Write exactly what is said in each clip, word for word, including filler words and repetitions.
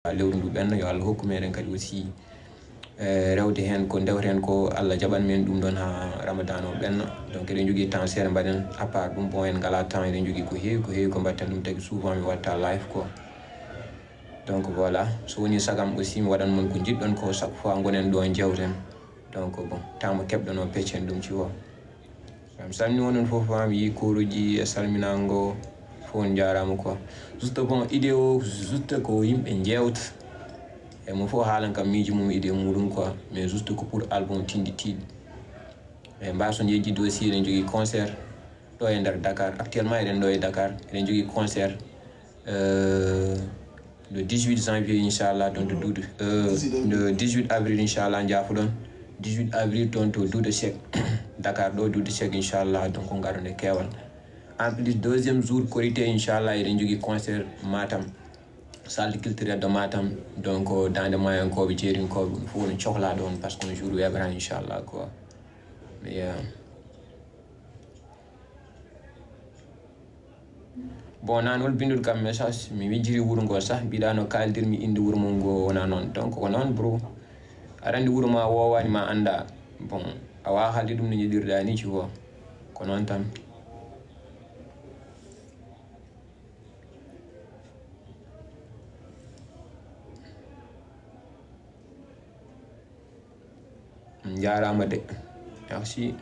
lewru ndu ɓenna, yo Allah hokku meɗen kadi aussi, eh, rewde heen ko ndewten ko, Allah jaɓan men ɗum ɗon haa Ramadan o ɓenna. Donc eɗen jogii temps seeɗa mbaɗen, à part ɗum, bon, en ngalaa temps, eɗen jogii ko heewi, ko heewi ko mbaɗten ɗum, tagi souvent mi watta live quoi. Donc voilà, so woni sagam aussi mi waɗan mon ko njiɗɗon ko, chaque fois ngonen ɗo jewten. Donc bon, tama keɓɗon o peccen ɗum ci wo. Mi salmini onon fof, mi yii kuuruji e salminaango fof, on njaaraama quoi. Juste bon, idée o juste ko yimɓe njeewta. E mo fof haalan kam miijo mum, idée muɗum quoi. Mais juste ko pour album tindi tiiɗi. E mbaason yejjidde aussi, eɗen jogii concert ɗo e nder Dakar. Actuellement eɗen ɗo e Dakar, eɗen jogii concert, euh, le dix-huit janvier, inchallah, donc to duuɗe, euh, le dix-huit avril, inchallah, njaafoɗon. Dix-huit avril toon to Duuɗe Seck, Dakar ɗo Duuɗe Seck, inchallah, donc ngaron e keewal. En plus, deuxième jour Korité, inchallah, eɗen jogii concert Matam, salle culturelle de Matam. Donc Daande Maayankooɓe, Jeerinkooɓe, ɗum fof no cohlaa ɗoon, parce que on jour weeɓata, inchallah quoi. Mais, euh, bon, naan hol binndol kam message, mi wejjiri wuro ngoo sah, mbiɗa no kaaldirmi innde wuro mon ngoo, wona noon. Donc ko noon bro, aɗa anndi wuro ma woowaani ma annda. Bon, a waawa haalde ɗum no njiɗirɗa ni ci wo. Ko noon tan. On njaaraama de. Merci.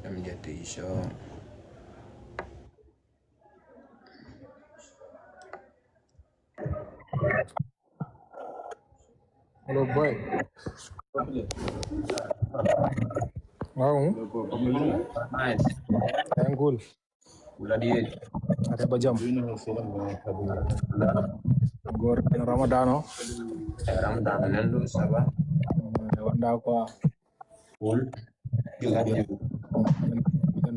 Jam jette iso. Hello, boy. Wow. Nice. I'm cool. Wuladi. Ataba jam. Gor Ramadan o. Ramadan nan do saba. Wanda quoi. Wol. Mbiɗen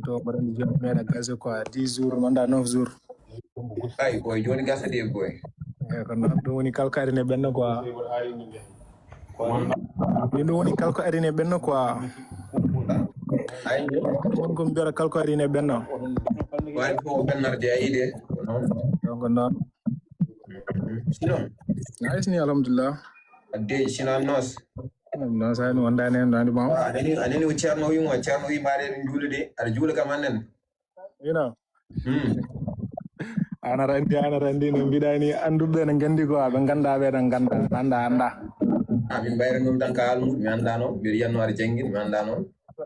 to mbaɗen jooni meeɗa gase quoi, dix jours, manda neuf jours. Ay, boy, jooni gasa de, boy. Eyi, ko noon, ɗum woni kala ko ari ne ɓenna quoi. Min ɗum woni kala ko ari ne ɓenna quoi. Ay, won ko mbiyata kala ko ari ne ɓenna. Wari ko ɓennarde, a yiɗe. Donc noon. Sinon. Nice ni, alhamdulillah. Adde, sinon nos. Noon sani wondaani heen, nani bon. A nani, a nani o Ceerno wi mo, Ceerno wi mbaɗe ɗum juulude, aɗa juula kam annen. Ina. Hmm. An aɗa anndi, an aɗa anndi no mbiɗa ni, annduɓe ne nganndi quoi, ɓe ngannda ɓe ne ngannda, annda, annda. A min mbayre noon tan ka almuudo, mi annda noon, mbiɗa yiyanno aɗa janngin, mi annda noon.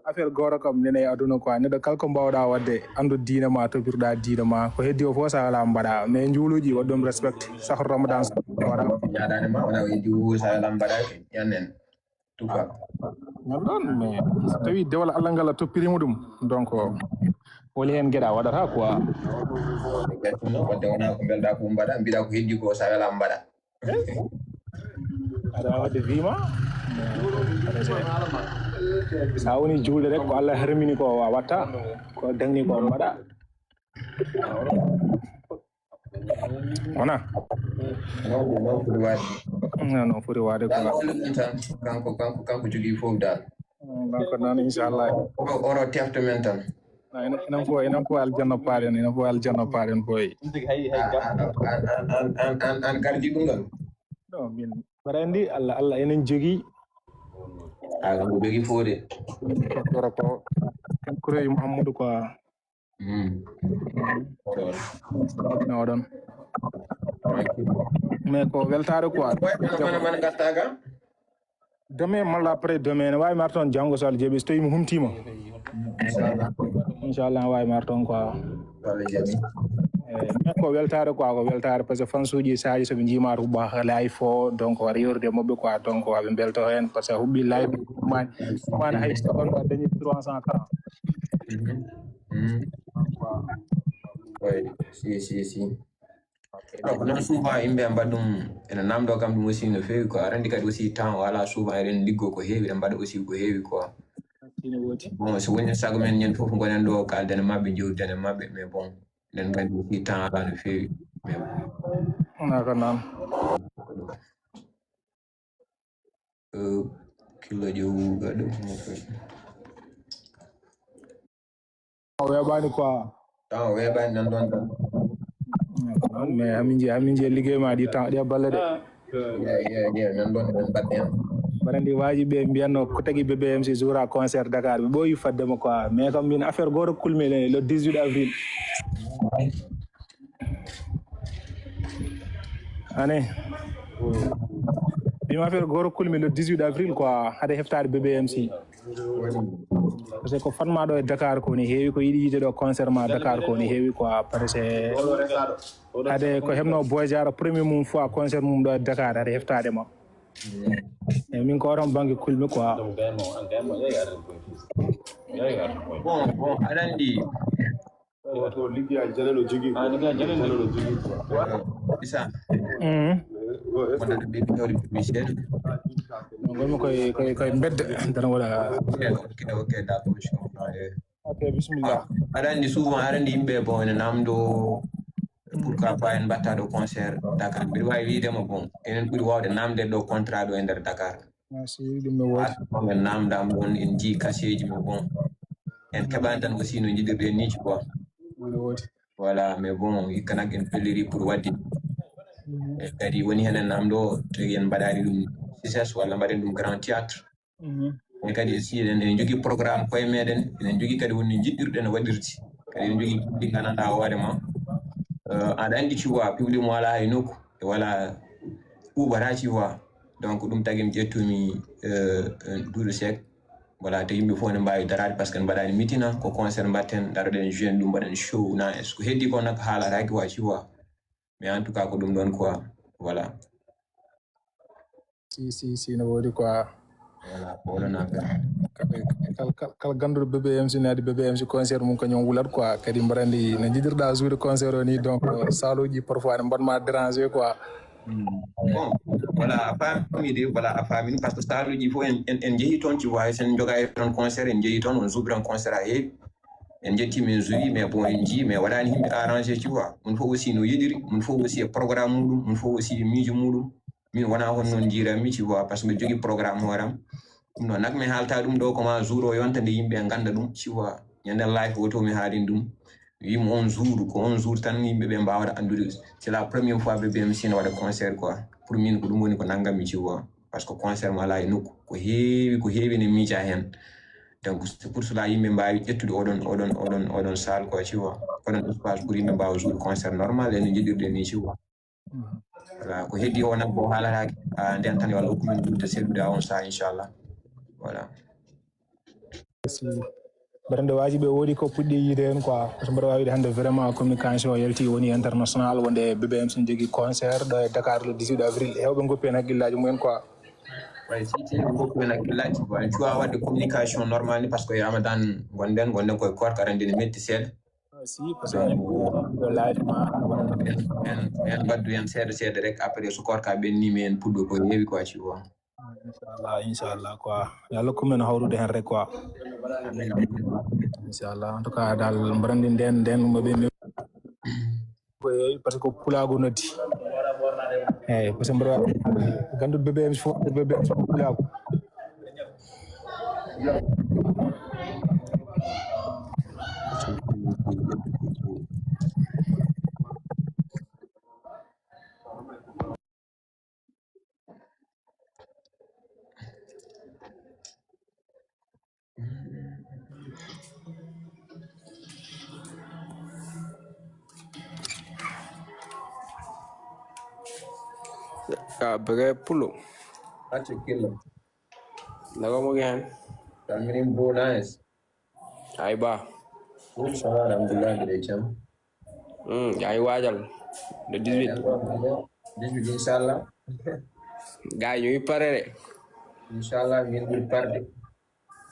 Affaire gooto kam nene e aduna quoi, neɗɗo kala ko mbaawɗa waɗde, anndu diine ma, topirɗa diine ma, ko heddi o fof sa alaa mbaɗa, mais njuuluuji waɗ ɗum respect, sahru Ramadan sa waɗa. Ñaadaani ma, wona ko heddi o fof sa alaa mbaɗa, yannen. Tufa. Ngal ɗon, mais so tawi dewal Allah ngal a toppirima ɗum, donc, holi heen geɗa waɗata quoi. Exactement, wadde wona ko mbelɗa ko mbaɗa, mbiɗa ko heddi ko sa wela mbaɗa. Aɗa waɗde wima. Sa woni juulde rek, ko Allah harmini ko a watta, ko dagni ko mbaɗa. Wona? Non, non, foti waɗde. Non, non, foti waɗde ko. Dal holluɗum tan, kanko, kanko, kanko jogii fof dal. Mm, kanko noon, inchallah. O, oro tefto men tan. Ah, enen, enen fof, enen fof aljanna paaɗen, enen fof aljanna paaɗen boy. An, an, an, an, an, an gardi ɗum ɗon? Non, min, mbaɗa anndi Allah, Allah enen jogii. Ah, kanko jogii fof de. Kanko ko Kureejo Muhammadu quoi. Hmm. No, oɗon. Mais ko weltaare quoi. Boy, mana, mana, mana gattaga? Demain, malla après demain, ne waawi mi arta toon janngo, so Allah jaɓi, so tawii mi humtiima. Inchallah. Inchallah, ne waawi mi arta toon quoi. Walla jaɓi. Eh, mais ko weltaare quoi, ko weltaare, parce que fansuuji saaji so ɓe njiima to huɓɓa live o, donc, waɗa yeewtude e maɓɓe quoi, donc, aɓe mbelto heen, parce que huɓɓi live, maani, maani hay so on a dañi trois cent quarante. Mhm. Mhm. Oui, si, si, si. Ok, Ko noon souvent yimɓe mbaɗa ɗum, ene namdoo kam ɗum aussi no feewi quoi. Aɗa anndi kadi aussi temps, voilà, souvent eɗen liggoo ko heewi, eɗen mbaɗa aussi ko heewi quoi. Bon, so woni sago men ñande fof ngonen ɗo, kaalden e maɓɓe, jewtiden e maɓɓe, mais bon, eɗen nganndi aussi temps alaa no feewi. Mais bon. Wonaa ko noon. Kilo ƴeewu gaɗo. O weeɓaani quoi. Taw weeɓaani nan ɗon tan. Noon, mais amin njiya amin njiya liggey ma ɗi temps ɗi a balle de. Yeeyeeye nan ɗon eɗen mbaɗde hen. Mbaɗa anndi waaji ɓe mbiyatno ko tagi B B M C joura concert Dakar, ɓe ɓooyi fadde mo quoi, mais kam min affaire gooto kulmi le dix-huit avril. Ane mbima affaire gooto kulmi le dix-huit avril quoi, hade heftaade B B M C. Parce que ko fatma ɗo e Dakar ko ni heewi, ko yiɗi yiide ɗo concert ma Dakar ko ni heewi quoi, parce que hade ko heɓno Boy Diarra premier mum fois concert mum ɗo e Dakar hade heftaade ma. E min ko oton bange kulmi quoi. Bon, bon, aɗa anndi. Wato liggiya janano jogi. Liggiya janano jogi. Isa. Mhm. Wonata ɓe ɓe tawri publicité. Gonmi koye koye koye mbedda tan wala. Ok, ok, d'accord, je comprends. Ok, bismillah. Aɗa anndi souvent aɗa anndi yimɓe bon ene namdo pourquoi pas en mbatta ɗo concert Dakar. Mbiɗa waawi wiide mo bon enen ɓuri waawde namde ɗo contrat ɗo e nder Dakar. Merci, ɗum no woodi. Min namdama ɗon en njii kaseeji mo bon. En keɓani tan aussi no njiɗirɗen ni quoi. No woodi. Voilà, mais bon, hikka nak en pelliri pour wadde. E kadi woni henen namdo to en mbaɗani ɗum success walla mbaɗen ɗum grand théâtre. Mhm. E kadi aussi eɗen eɗen jogii programme koye meɗen, eɗen jogii kadi woni no njiɗirɗen no waɗirti. Kadi eɗen jogii public gandanɗa hoore ma. Euh, aɗa anndi tu vois public mo alaa e nokku e wala ɓuuɓata tu vois. Donc ɗum tagi mi ƴettumi euh, euh, Doudou Seck. Voilà, te yimɓe fof ne mbaawi daraade parce que en mbaɗaani mitina ko concert mbatten, daroɗen jeune ɗum mbaɗen show nice. Ko heddi ko nak haalataake wa tu vois. Mais en tout cas ko ɗum ɗon quoi. Voilà. Si si si no woodi quoi. Voilà, ko oɗon affaire. Kala kala- kala ganduɗo B B M C naadi B B M C concert mum kañum wulat quoi, kadi mbaɗa anndi no njiɗirɗa joude concert o ni, donc saluji parfois ne mbaɗma déranger quoi. Bon, voilà, a faami de, voilà, a faami par ce que saluji fof en en en jehi toon tu vois, sen jogayi toon concert en jehi toon on jouɓi toon concert ha heewi. En jetti min jouwi mais bon en jii mais waɗani yimɓe arrangé tu vois. Mun fof aussi no yiɗiri, mun fof aussi e programme muɗum, mun fof aussi e miijo muɗum. Min wona hon noon jiiranmi tu vois, par ce que mbiɗa jogii programme hooram. Ɗum noon nak mi haalta ɗum ɗo ko ma jour o yonta nde yimɓe ngannda ɗum tu vois. Ñande live o to mi haalin ɗum. Wimo on jour ko on jour tan yimɓe ɓe mbawata anndude. C'est la première fois ɓe ɓe mi sina waɗa concert quoi. Pour min ko ɗum woni ko nanngammi tu vois. Par ce que concert mo alaa e nokku ko heewi ko heewi ne miija heen. Donc c'est pour cela yimɓe mbaawi ƴettude oɗon oɗon oɗon oɗon salle quoi tu vois, oɗon espace pour yimɓe mbaawa joude concert normal e no njiɗirɗen ni tu vois. Voilà, ko heddi o nak ko haalataake. A nden tan yo Allah hokku min ɓurde sellude a on saha inchallah. Voilà. Si mbaɗa nde waaji ɓe woodi ko puɗɗi yiide heen quoi, parce que mbaɗa waawi wiide hannde vraiment communication o yalti woni international wonde B B M C ne jogii concert ɗo e Dakar le dix-huit avril, hewɓe ngoppi heen hakkillaaji mumen quoi. Way si tini ko ko na killaji ko en cuwa wadde communication normal ni par ce que ramadan gonden gonden koye koorka aɗa anndi ne metti seeɗa. Si parce que ɗo live ma En en mbaddu en seeɗa seeɗa rek après so koorka ɓenni mi en puɗɗo ko heewi quoi tu vois. Inchallah inchallah quoi, yo Allah hokku men hawrude heen rek quoi. Inchallah en tout cas dal mbaɗa anndi nden nden mo ɓe mi ko yeewi parce que ko pulaagu noddi. Eyyi par ce que mbaɗa ganduɗo B B M fof, B B M fof ko pulaagu. Ka bege pulo. Accu killo. Nago mo gen. Tan minin bo nice. Ay ba. Ɗum ça va alhamdulillah mbiɗe jam. Hmm, ay waajal. Le dix-huit. Dix-huit inchallah. Gars yi ñu ngi pare de. Inchallah min ɓuri parde.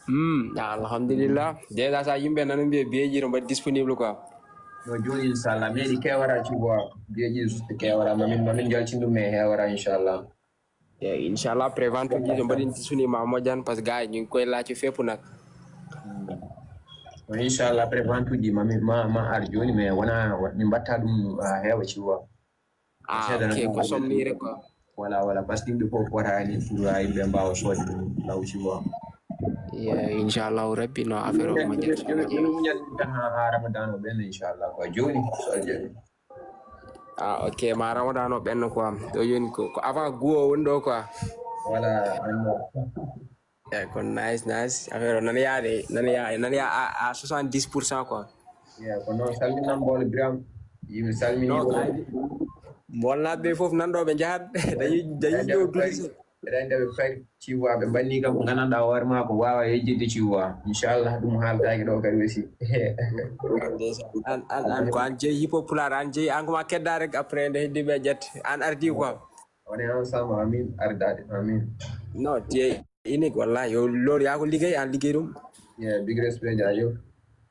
Hmm, ah, alhamdulillah. Déjà ça yimɓe nana mbiya billet ji no mbaɗi disponible quoi. No jooni, inchallah, meeɗi kewara, tu vois. Jeeji juste kewara, mamin, mamin jaltin ɗum e hewara, inchallah. Eyi, inchallah, prévente uji so mbaɗi suni ma moƴƴan, parce que gars yi ñu ngi koy laaj fépp nag. Inchallah, prévente uji ma, ma, ma ar jooni, mais wona, wa-, min mbatta ɗum, ah, heewa, tu vois. Ah, ok, ko somnii rek quoi. Voilà, voilà, parce que yimɓe fof potaani pour, ah, yimɓe mbaawa soodde ɗum law, tu vois. Yeah, inchallahu rabbi, no affaire o moƴƴata. Ina muñan tan ha, ha Ramadan o ɓenna, inchallah, quoi. Jooni, so Allah jaɓi. Ah, ok, ma Ramadan o ɓenna quoi. Ɗo jooni ko, ko avant goût o woni ɗo quoi. Voilà, anno. Eh, kon nice, nice. Affaire o nana yaade, nana ya, nana ya à, à soixante-dix pour cent quoi. Yeah, ko noon, salminan Mboolo Biram. Yimɓe salmini. No, ko andi. Mboolnaaɓe ɓe fof nan ɗo ɓe njahat. Dañi, dañi ɗo duusi. Eɗen nde ɓe pari, tu vois, ɓe mbanni kam ko nganndanɗaa hoore maa ko waawa yejjitde, tu vois. Inchallah, ɗum haaltaaki ɗo kadi aussi. An, an, an, ko an jeyi hip hop pulaar, an jeyi, an ko ma kedda rek, après nde heddi ɓe ƴette. An ardi quoi. On est ensemble, amin, ardaade, amin. Non, tu es unique, wallahi. Yo, loolu yaa ko liggéey, an liggéey ɗum. Yeah, big respect, jaajëf.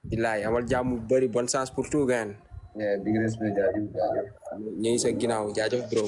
Billahi, amal jàmm bu bëri, bonne chance pour tout, gars. Yeah, big respect, jaajëf, jaajëf. Ñu ngi sa ginnaaw, jaajëf, bro.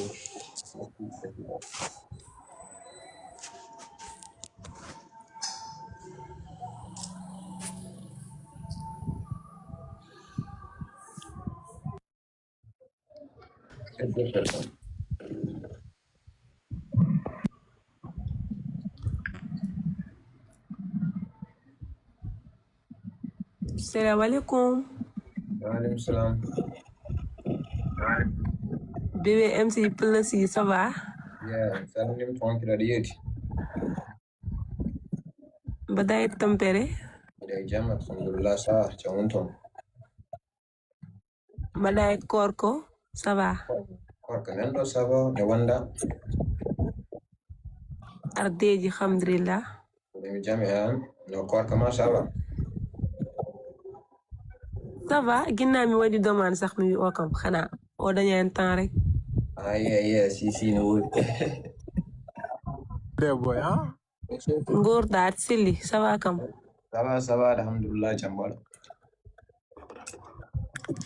Salam alaikum. Wa alaikum salam. Bébé M C Plessy, ça va? Yeah, salminiima, tranquille, aɗa yeeti? Mbaɗɗa e tampere? Mbaɗɗa e jam, alhamdulillah, ça va, jam woni toon. Mbaɗɗa e koorko, ça va? Koorka nan ɗo, ça va, ne wonda? Ardeeji, alhamdulillah. Ko mi jam e an, no koorka ma, ça va? Ça va, ginnaaw mi waɗi demande sax, mi wi o kam, xanaa o daña hen temps rek. Ah, yeah, yeah, si, si, no woodi. Très boy, hein? Nguurɗa, aɗa selli, ça va kam? Ça va, ça va, alhamdulillah, jam wala.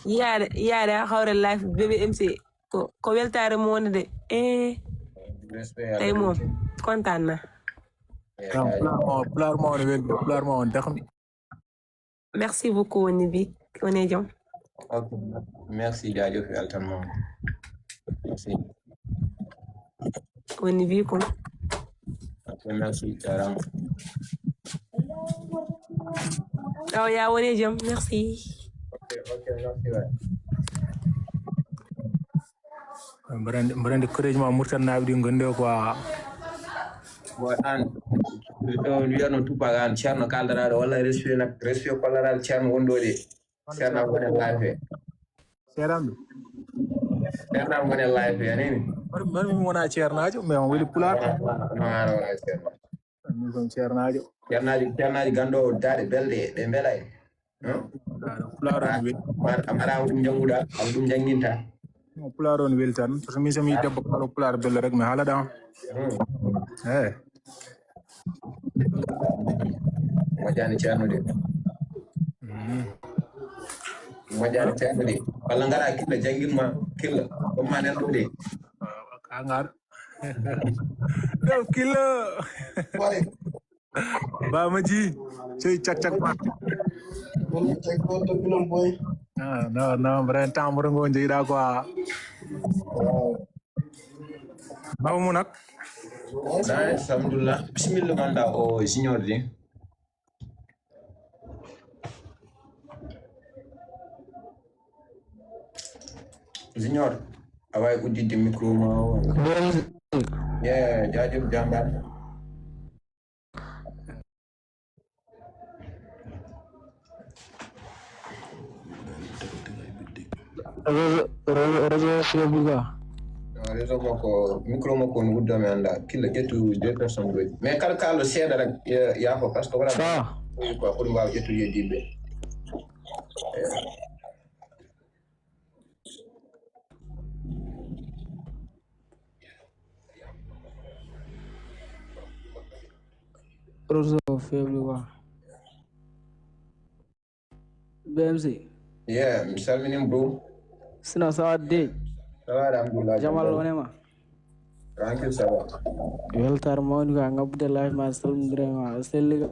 Yaade, yaade ha hawre live bébé M C. Ko, ko weltaare mo woni de. Eh, respect, tawi moom, kontaan na. Eh, pulaar ma, pulaar ma woni weldi, pulaar ma woni dakmi. Merci beaucoup, woni bi, woni jam. Ok, merci, jaajëf, weltan ma. Merci. Woni bi ko. Ok, merci, jaaraama. Oh, ya woni jam, merci. Ok, ok, merci, waay. Mbaɗa anndi, mbaɗa anndi koreeji ma Mauritanie naaɓe ɗi ngonde ko a. Bon, an, ɗo wiyatno Tupac an, Ceerno kaldaraɗo, walla respect nak, respect kollaraɗo Ceerno wonɗo de. Ceerno am woni live he. Ceerno am. Ceerno am woni live he, a nani? Mbaɗa, mbaɗa mi wona ceernaajo, mais on weli pulaar. Non, non, non, non, Ceerno. Min ko mi ceernaajo. Ceernaajo, ceernaajo ganndoowo daaɗe belɗe, ɗe mbelay. Pulaar on weli. A mbaɗa ko ɗum njannguɗa, ko ɗum njannginta. Pulaar on weli tan, parce que min so mi debbo kaalo pulaar bello rek mi haala ɗam. Hmm. Eh. Moƴƴaani Ceerno de. Hmm. Moƴƴaani Ceerno de. Walla ngara killa janngin ma killa. Ɗum ma nen ɗum de. Ka ngar. Ɗo kilo. Ba ma ji. Sey cak cak ba. Wala cak ko to binom boy. Ah, no, no, bren tambur ngo jeyɗa quoi. Baba mu nak. Nice, alhamdulillah. Bismillah, man da o junior de. Junior, a wawi udditde micro ma o. Yeah, jaajëf, jàmbaar. Réseau, réseau, réseau Facebook a. Non, réseau makko, micro makko no udda, mi annda. Killa ƴettu deux personnes ɗo. Mais kala kaalo seeɗa rek, ya-, yaafo, parce que wala. Ça. Quoi, pour mbaawa ƴettude yimɓe. Réseau faible quoi. B M C. Yeah, mi salminiima bro. Sino, ça va de? Ça va, alhamdulillah. Jamal wonema. Tranquille, ça va. Weltaare mawni ko a ngabbude live ma, salmondire ma, a selli ka?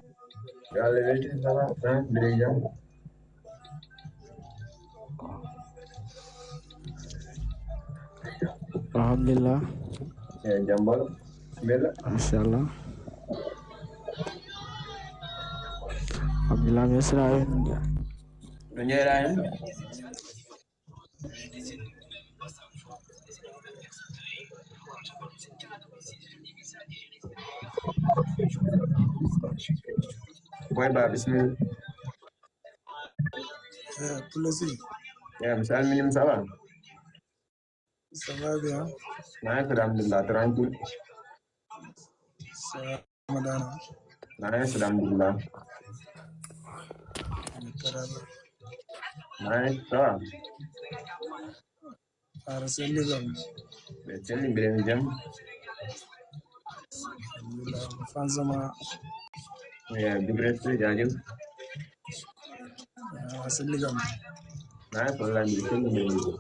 Yo Allah weltin, ça va, tranquille, jam. Alhamdulillah. Eh, jam bolo. Bella. Machallah. Alhamdulillah, mi yesira en. No jeeɗa en? Boy Ba, bismillah. Eh, Pulasi. Ya, mi salminiima, ça va? Ça va bien. Nice, alhamdulillah, tranquille. Ça va, Ramadana. Nice, alhamdulillah. Karama. Nice, ça va? Ara selli kam. Ɓe selli, mbiɗen jam. Alhamdulillah, fansama. Ya, big respect, jaajëf. Ah, selli kam. Nice, wallahi, mbiɗa selli, mbiɗa selli.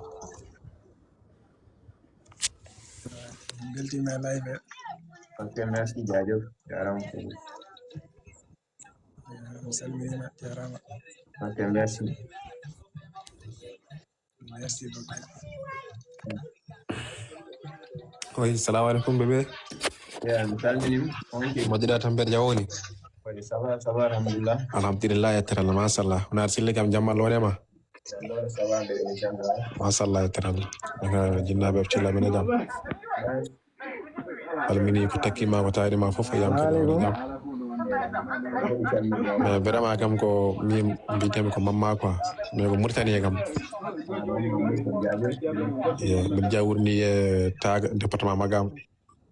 Beltima e live. Ok, merci, jaajëf. Jaaraama. Mi salminiima, jaaraama. Ok, merci. Merci beaucoup. Oui, salamu alaikum, bébé. Ya, mi salminiima. On ke? Moƴƴa, tampere, jam woni? Woni, ça va, ça va, alhamdulillah. Alhamdulillah, yettere Allah, machallah. Wona aɗa selli kam, jam Allah wonema? Machallah, yettere Allah. Aka jinnaaɓe, ɓe cilla men e jam. Almini ko takki ma, ko taari ma fof, yam kadi woni jam. Mais vraiment kam ko min mbiyetemi ko Mamma quoi. Mais ko Mauritanie kam. Ye, min jawurni e Taaga, département Magaam.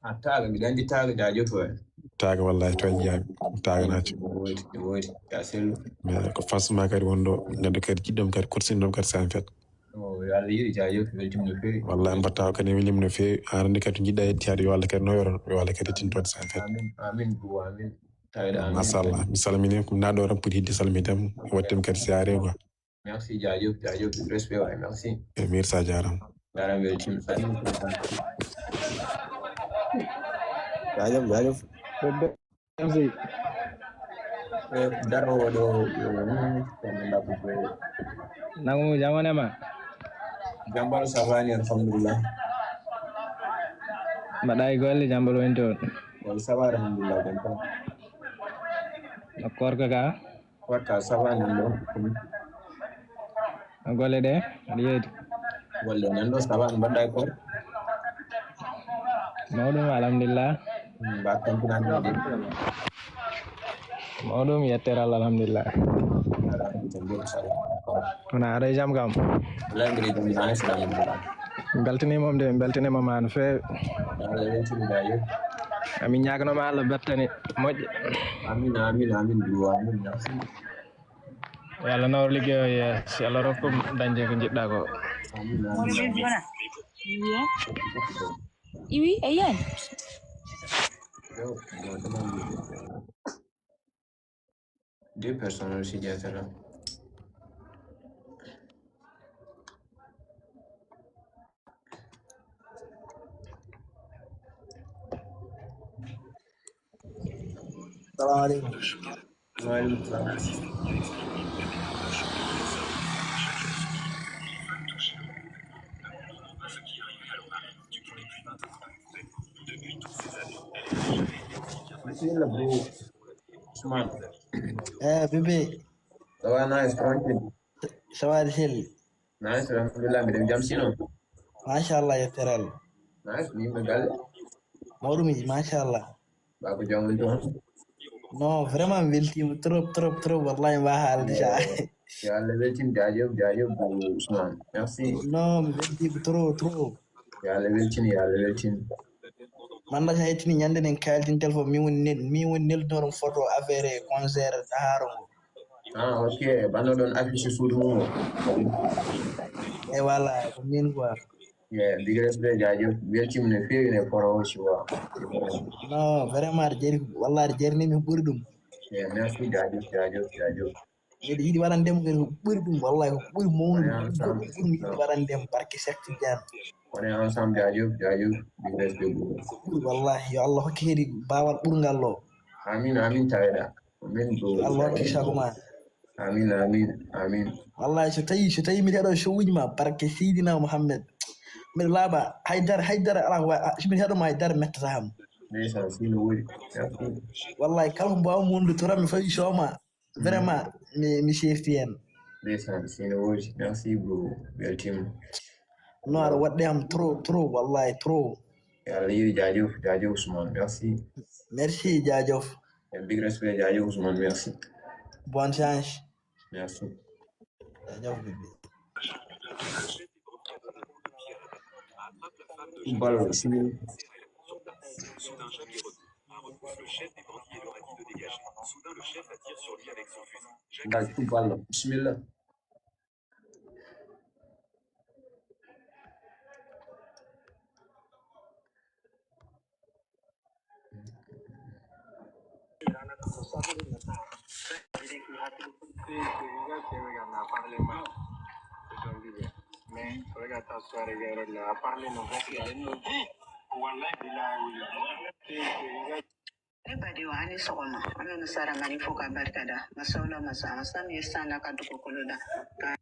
Ah, Taaga, mbiɗa anndi Taaga, jaajëf waay. Taaga, wallahi, to en jeyaami. Taaga naati. No woodi, no woodi. Ya sellu. Mais ko fansma kadi wonɗo, neɗɗo kadi jiɗɗo mi kadi, kursinɗo mi kadi, ça en fait. Oh, yo Allah yiɗi, jaajëf, weltima no feewi. Wallahi, mbatta ko kadi welima no feewi. An anndi kadi to jiɗɗa yettoyaade, yo Allah kadi no yoron, yo Allah kadi tinton, ça en fait. Amin, amin, bro, amin. Tawede amin. Machallah. Mi salmini, ko naɗo tan poti hidde salminde am, wattimi kadi siyaare quoi. Merci, jaajëf, jaajëf, respect waay, merci. E merci, a jaaraama. Jaaraama, weltima. Jaajëf, jaajëf. Merci. Eh, daro oɗo, eh, ko mi labbo ko. Nangu jam wonema? Jam bolo, ça va ni, alhamdulillah. Mbaɗa e golle, jam bolo woni toon? Won, ça va, alhamdulillah, jam tan. No koorka ka? Koorka, ça va nan ɗo? No golle ɗe? Aɗa yeedi? Golle nan ɗo, ça va, no mbaɗɗa e koor? Mawɗum, alhamdulillah. Hmm, mba tampinani ɗum. Mawɗum, yettere Allah, alhamdulillah. Wona aɗa e jam kam? Wallahi, mbiɗa e jam, nice, alhamdulillah. Beltaniima on de, beltaniima ma no feewi. Allah weltini, jaajëf. Amin ñaaganoma Allah bettani moƴƴe. Amin, amin, amin, duwa, amin, merci. Yo Allah nawor liggey o yeeso, yo Allah rokkum dañde ko njiɗɗa ko. Amin, amin, amin. Iwi, ayan. Yo, yo, yo. Deux personnes aussi, jaatata. Salamu aleykum. Wa aleykum salam. Bisimilla, bro. Ousmane. Eh, bébé. Ça va, nice, tranquille. Ça va, Sel? Nice, alhamdulillah, mbiɗen jam sino. Machallah, yettere Allah. Nice, ko yimɓe galle? Mawɗum, machallah. Ba ko jam woni toon? Non, vraiment, mi weltiima trop, trop, trop, wallahi, mba haalde sa. Yo Allah weltin, jaajëf, jaajëf, Ousmane. Merci. Non, mi weltiima trop, trop. Yo Allah weltin, yo Allah weltin. Manda sa hettini ñande nden kaaltin téléphone, min woni nel-, min woni neldunoɗo photo affaire concert Daharo ngo. Ah, ok. Banno ɗon affiche suudu mum o. E voilà, ko min quoi. Yeah, big respect, jaajëf. Weltima no feewi ne foro, tu vois. Non, vraiment, aɗa jeri, wallah, aɗa jerini min ɓuri ɗum. Yeah, merci, jaajëf, jaajëf, jaajëf. Miɗo yiɗi waɗande mo kadi ko ɓuri ɗum, wallahi, ko ɓuri mawnude, ɓuri goɗɗum, ɓuri mi yiɗi waɗande mo, barke Cheikh Tidiane. On est ensemble, jaajëf, jaajëf, big respect, bro. Ko ɓuri, wallahi, yo Allah hokke kadi baawal ɓurngal ɗo. Amin, amin, taweɗa. Amin, bro. Yo Allah hokke sago ma. Amin, amin, amin. Wallahi, so tawi, so tawi miɗo heɗo show uji ma, barke Seydina Muhammad. Miɗo laaɓa, haydara, haydara alaa ko wa-, so miɗo heɗo ma, haydara mettata ham. Ndeysaan, si no woodi. Merci. Wallahi, kala ko mbaawmi wonde, toran mi fawi show ma. Vraiment, mi, mi serti hen. Ndeysaan, si no woodi. Merci, bro. Weltima. No, aɗa waɗde am trop, trop, wallahi, trop. Yo Allah yiɗi, jaajëf, jaajëf, Ousmane. Merci. Merci, jaajëf. Un big respect, jaajëf, Ousmane. Merci. Bonne chance. Merci. Jaajëf, bébé. Bal, si Ngal tubal, bismillah. Ne badi o ani sɔgɔma. An bɛ Sara Mali fo ka barikada. Masawla masa, an sanu ye san da ka dugukolo da. Ka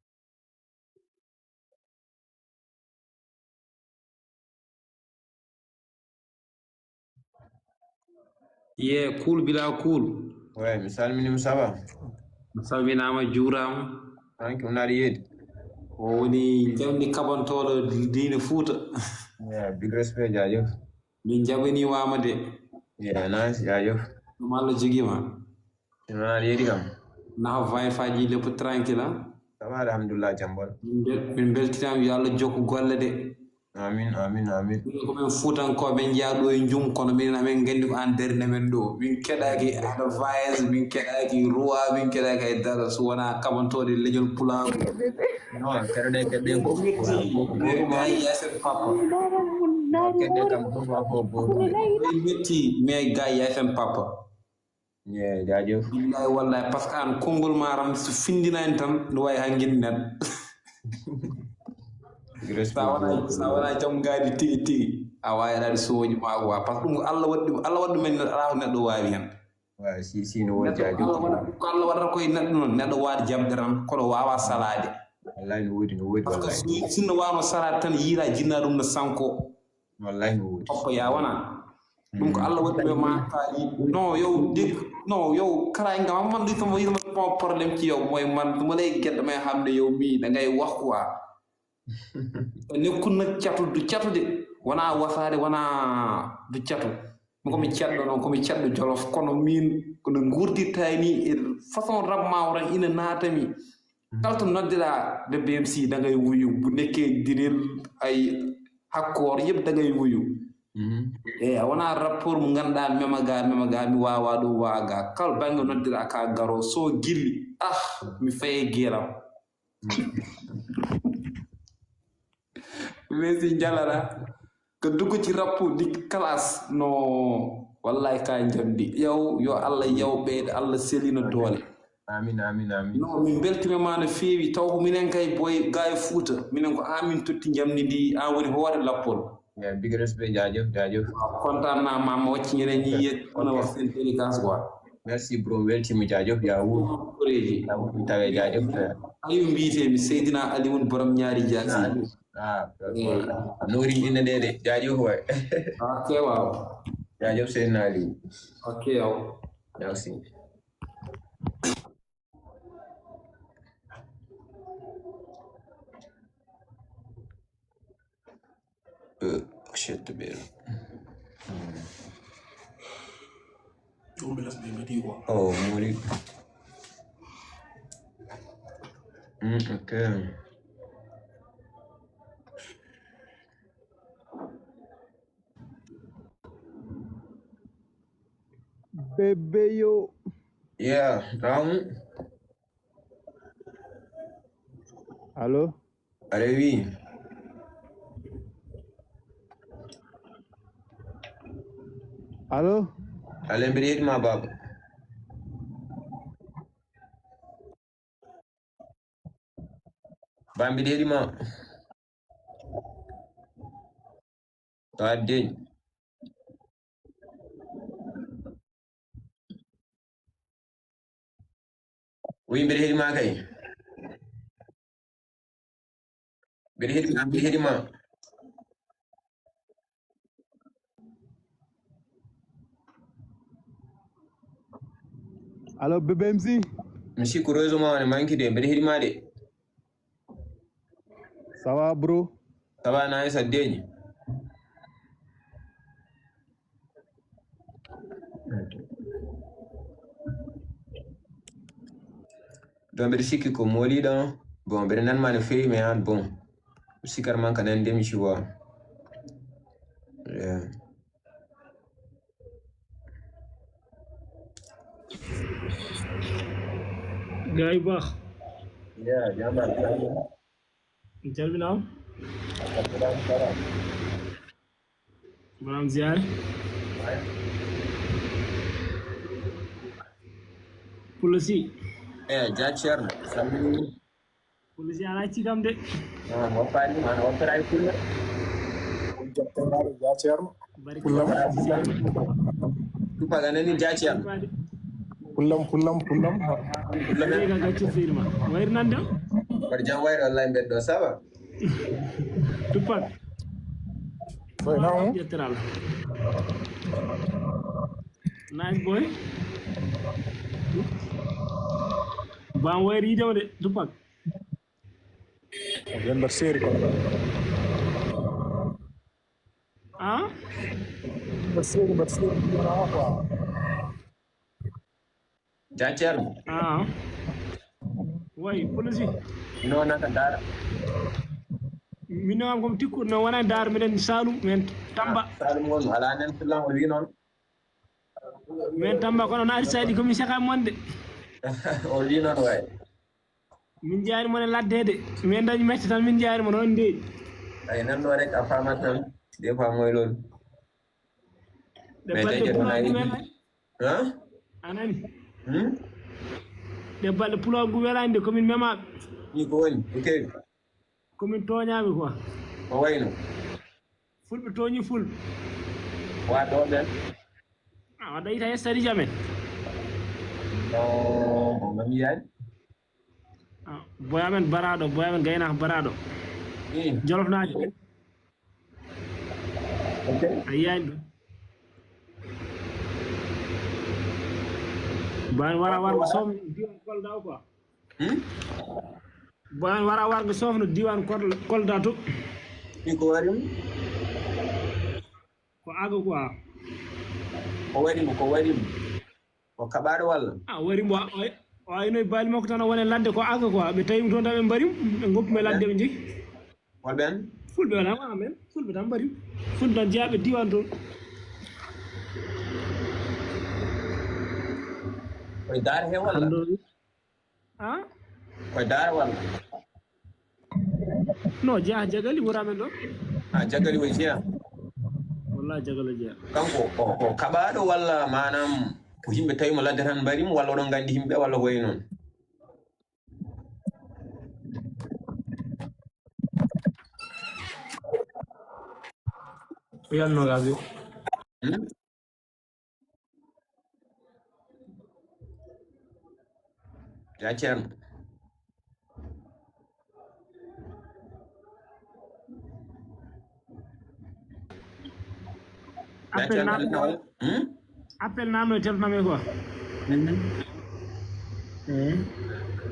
Ye, cool bila cool. Ouais, mi salminima, ça va? Mi salminaama, juuraama. Thank you, on a rien. O woni njamndi kaɓantooɗo diine Fuuta. Yeah, big respect, jaajëf. Min njabaniwaama de. Yeah, nice, jaajëf. Ɗum Allah jogii ma. Sino on a rien kam. Nafa vaye faji lepp tranquille, ah? Ça va, alhamdulillah, jambon. Min bel-, min beltinaama, yo Allah jokku golle de. Amin, amin, amin. Minen ko min Fuutankooɓe, njeyaa ɗo e jum, kono minen amin nganndi ko aan darni men ɗo. Min keɗaaki advice, min keɗaaki roi, min keɗaaki hay dara, so wonaa kaɓantooɗe leñol Pulaagu. Non, keɗoɗen, keɗoɗen ko mais gars, yasen papa. Non, keɗoɗen kam ko ko ko. Min metti, mais gars, yasen papa. Yeah, jaajëf. Billahi wallahi, parce que aan konngol ma tan so findinaani tan, no waawi haa ngenndi neɗɗo. Respect. Sa wona, sa wona jom ngaadi tigi tigi, a waawi aɗa sowoji ma quoi, parce que ɗum ko Allah waɗi ɗum, Allah waɗi ɗum en, alaa ko neɗɗo waawi heen. Waaw, si, si, no woodi. Neɗɗo, jaajëf. Allah waɗa, ko Allah waɗata koye neɗɗo noon, neɗɗo waawde jaɓde tan, kono waawaa salaade. Wallahi, no woodi, no woodi, parce que wallahi. Si, sinno waawno salaade tan, yiila jinna ɗum no sanko. Wallahi, no woodi. Hokko ya wona. Ɗum ko Allah waɗi ɓe ma kaali. Non, yow, dégg, non, yow, kala e ngam, man, ɗum ko yitama problème ci yow, mooy man, ɗum lay gedda may xam ne yow mii, da ngay wax quoi. Nekkul nag catu, du catu de. Wona wasaade, wona du catu. Mi ko mi ceddo noon, ko mi ceddo Jolof, kono min, ko no nguurdirta ni, e façon rab ma o tan ina naata mi. Kala to noddeɗaa ɓe B M C, da ngay wuyu. Bu nekkee diril, ay hakkoor, yëpp da ngay wuyu. Mhm. E a wona rapport mo ngannduɗaa, mema ga, mema ga, mi waawaa ɗum, waa ga. Kala bannge noddeɗaa ka garo, so gilli, ah, mi faye geram. Mais si njalara, ko dugg ci rap di classe, no, wallahi ka njamndi. Yow, yo Allah, yow ɓeydo, Allah selina doole. Amin, amin, amin. No, min beltima ma no feewi, taw ko minen kay boy, gaay Fuuta. Minen ko amin totti njamndi ndi, an woni hoore lappol. Yeah, big respect, jaajëf, jaajëf. Kontaan naa, ma, ma wacci ñeneen ñi yëg, mën a wax seen dédicace quoi. Merci, bro. Weltima, jaajëf. Yaa wuur. Koreeji. Yaa wuur, tawe, jaajëf. Aliou mbiyetee mi, Seydina Ali woni borom ñaari jaasi. Ah, d'accord. Eh. Noori inde nde de. Jaajëf waay. Ok, waaw. Jaajëf, Seydina Ali. Ok, yow. Merci. Euh, shit, the bill. Hmm. Oh, mais là, c'est des métiers, quoi. Oh, Mori. Mm, ok. Bébé yo. Yeah, Ramu. Allô? Allô, oui. Allô? Allô, mbiɗa heɗi ma, baaba. Ba mbiɗa heɗi ma. Tawa deeƴi. Wi mbiɗa heɗi ma kay. Mbiɗa heɗi ma, mbiɗa heɗi ma. Allo, Bébé M C. Mi sikku réseau ma o ne manki de, mbiɗa heɗi ma de. Ça va, bro? Ça va, nice, a deeƴi. Donc, mbiɗa sikki ko mooliɗo. Bon, mbiɗa nan ma no feewi, mais an, bon. Sikkar man ka nan ndemi, tu vois. Yeah. Gay Bah. Yeah, jamba. Jalbinaam. Salaam, salaam. Maanaam ziyaare. Pullo si. Eh, ja Ceerno. Salmini. Pullo si alaa cikam de. Ah, woppaani, maana woppiraay pullo. Ja Ceerno. Barke. Pullam. Tupac a nani ja Ceerno. Pullam, pullam, pullam. Pullam. Ɓe ga gacce seydi ma. Wayri nan de? Mbaɗa jam wayri wallahi mbeɗa ɗo, ça va? Tupac. Boy, naam. Ƴettiral. Nice boy. Bam wayri yiide ma de, Tupac. Ɓen mbaɗa seeri ko. Ah? Mbaɗa seeri, mbaɗa seeri, mbiɗa wona quoi. Ja Ceerno. Ah. Way, Pullo si. Ino wona ka Daara. Min no am kom tikku no wona Daara, miɗen Saalum, men Tamba. Ah, Saalum won, alaa nen fulla o wi noon. Men Tamba kono naati saɗi ko mi saka mon de. O wi noon way. Min jaari mon e ladde de. Min dañi mette tan min jaari mon on de. Ay nan ɗo rek a faamat tan. Des fois mooy loolu. Ɗe balɗe pulaagu welaani. Hein? A nani? Hmm? Ɗe balɗe pulaagu welaani de ko min memaaɓe. Ni ko woni? Ok. Ko min tooñaaɓe quoi. Ko wayno? Fulɓe tooñi fulɓe. Wa ɗo ɓen? Ah, waɗa yita yestari jamen. No, no mi yaani. Ah, boy amen baraɗo, boy amen gaynaako baraɗo. Hmm. Jolofnaajo. Ok. A yiyaani ɗum. Boy amen wara wargo soom diwan Kolda o quoi. Hmm? Boy amen wara wargo soofno diwan Kol-, Kolda to. Ɗi ko wari mo? Ko aga quoi. Ko wari mo, ko wari mo. Ko kaɓaaɗo walla? Ah, wari mo, o, o aynoy baali makko tan o woni e ladde ko aga quoi. Ɓe tawi mo toon tan ɓe mbari mo, ɓe ngoppi mo e ladde ɓe njehi. Hol ɓen? Fulɓe wala wona men. Fulɓe tan mbari mo. Fulɓe tan jeyaɓe diwan toon. Koye Daara he walla? Hannde o wi-, ah? Koye Daara walla? No, jeyaa Jagali wuro amen ɗo. Ah, Jagali o jeyaa? Wallaahi Jagali o jeyaa. Kanko o, o kaɓaaɗo walla maanaam ko yimɓe tawi mo ladde tan mbari mo walla oɗon nganndi yimɓe walla ko wayi noon? Yanno gasi. Hmm? Ya Ceerno. Ya Appel Ceerno, na-, Aliou Nawal. Hmm? Appel nanno e téléphone amen quoi. Mhm. Eh.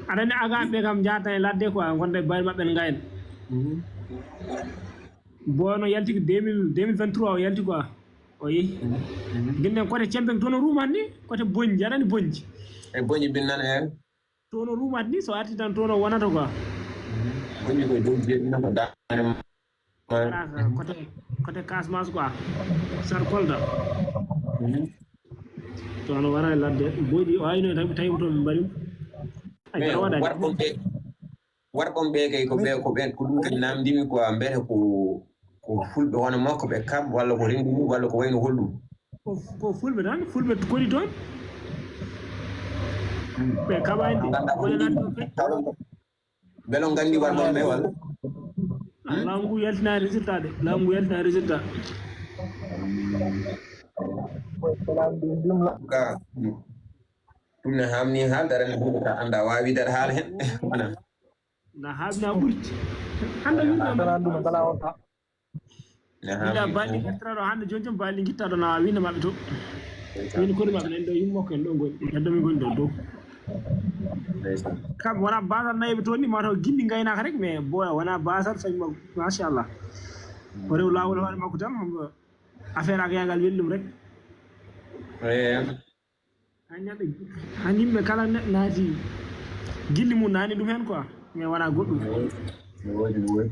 Aɗa anndi agaaɓe ɓe kam njaata e ladde quoi, ngonda e baali maɓɓe ne ngayna. Mhm. Bono yalti ko deux mille, deux mille vingt-trois o yalti quoi. O yehi. Mhm. Mbinnen côté Cempeng toon o ruumat ni, côté Bonji, aɗa anndi Bonji? E Bonji mbinnen, eh. Toon o ruumat ni, so arti tan toon o wonata quoi. Bonji koye dow jeeɗi nana daande ma. Voilà, côté, côté Casamance quoi. Sar Kolda. Mhm. Toon o wara e ladde. Boyɗi o ayno tan ɓe tawi mo toon ɓe mbari mo. Ay, mais aɗa waɗa de. Warɓe ɓe, warɓe ɓe kay ko ɓe, ko ɓe, ko ɗum kadi namdimi quoi, mbiyata ko, ko fulɓe hono makko ɓe kam, walla ko renndo mum, walla ko wayno holɗum? Ko, ko fulɓe tan, fulɓe koni toon. Hmm. Ɓe kaɓani de. Wona lan ɗo kadi. Belo nganndi war ɗon ɓe walla? Laamu ngu yaltina résultat de. Laamu ngu yaltina résultat. Ko laamu ngu jumla. Ka ɗum ne hamni haal dara ne huɗo ka annda waawi dar haal hen. Wona. Na haaɓi na ɓurti. Hannde min ɗo Tana ɗum ngala on ha. Ne Ila hamni. baɗi gattiraɗo hannde joni joni baɗi gittaɗo na winde maɓɓe to. Woni kori maɓɓe nen ɗo yimmo ko en ɗo ngoni. Heddo mi ngoni ɗo dow. Ndeysaan. Kam wona basal nayi ɓe toon ni mataw gilli gaynaka rek mais boya wona basal sañ ma machallah. O rew lawol hoore makko tan hombo affaire ak yagal welɗum rek. Eh, An ñande an yimɓe kala neɗɗo naati gilli mum nani ɗum hen quoi mais wona goɗɗum. no woodi, no woodi.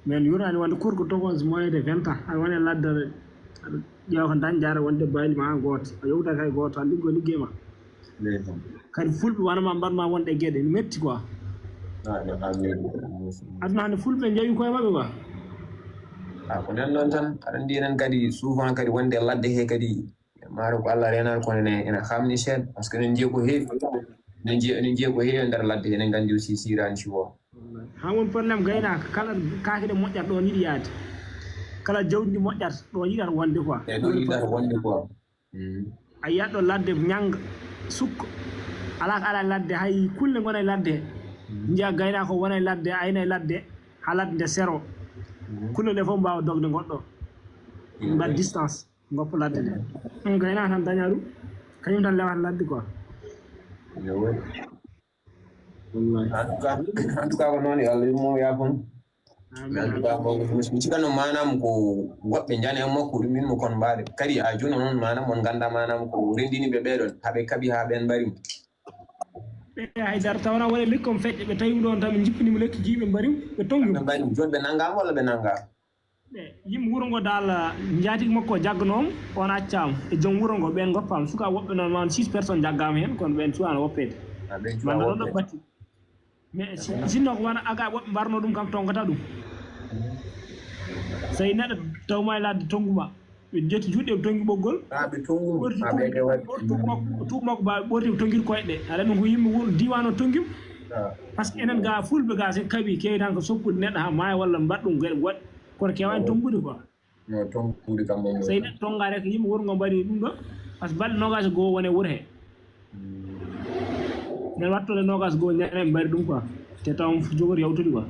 Min yurani wonde cour ko togon moins de vingt ans aɗa woni e ladde aɗa ƴeewa ko dañde aɗa wonde bayli ma goto a yewta kay goto tan liggo liggey ma. Ndeysaan. Kadi fulɓe wona ma mbaɗma wonde e gueɗe ne metti quoi. Ah, no hamni. Aduna hande fulɓe jeewi koye maɓɓe quoi. Ah, ko nen noon tan aɗa andi enen kadi souvent kadi wonde e ladde he kadi maaro ko Allah renata kono ene ene hamni seeɗa parce que enen njiya ko heewi. Enen njiya enen njiya ko heewi e nder ladde enen nganndi aussi sirani si woo. Ha won problème gaynaka kala kaake ɗe moƴƴata ɗon yiɗi yaade. Kala jawdi ndi moƴƴata ɗon yiɗata wonde quoi. E ɗo yiɗata wonde quoi. Mm. A yiyat ɗo ladde ñanga sukka. Ala ko ala ladde hay kulle gona e ladde he. Njiya gaynaka o wona e ladde ayna e ladde ha ladde nde sero. Kulle ɗe fof mbawa dogde goɗɗo. Mbaɗ distance goppo ladde nde. Ɗum gaynaka tan daña ɗum kañum tan lewata ladde quoi. Ene woodi. Wallahi. En tout cas, en tout cas ko noon yo Allah yurmo yaafon. Mais en tout cas ko mi sikkanno manam ko woɓɓe njana e makko ɗum min mo kon mbaade kadi a juno noon manam on ngannda manam ko renndini ɓe ɓeɗon haɓe kaɓi ha ɓen mbari mo. Ɓe haydara tawna wona lekki on feƴƴa ɓe tawi ɗon tan ɓe jippinimo lekki jiiɓe mbarimo ɓe tongi Ɓe mbari mo joni ɓe nangama walla ɓe nanga? Ɓe yimɓe wuro ngo dal njatigi makko o jagganoomo on accaama e joom wuro ngo ɓen ngoppaama suka woɓɓe noon ma on six personnes jaggaama heen kono ɓen cuwaano woppeede. Ah, ɓen Manda cuwa ɗon ɗo batti mais si- sinno ko wona aga woɓɓe mbarno ɗum kam tongata ɗum. So tawi neɗɗo tawma e ladde tonguma ɓe jetti juuɗe ɓe tongi ɓoggol. Ah, ɓe tongu Ɓorti ah, ɓe ɓe waɗi. Ɓorti makko ɓaawi ɓorti ko tongir koyɗe aɗa ɗum ko yimɓe wuro diwan o tongim. Ah, Parce que enen ga fulɓe ga sen kaɓi kewi tan ko soppude neɗɗo ha maya walla mbaɗ ɗum geɗe woɗɗe kono kewani tongude quoi. No tongude kam moom. So tawi neɗɗo tonga rek yimɓe wuro ngo mbaɗi ɗum ɗo parce que balɗe nogas e goo wone wuro he. Nen wattode nogas goo ñande mbaɗi ɗum quoi te taw jogori yawtude quoi.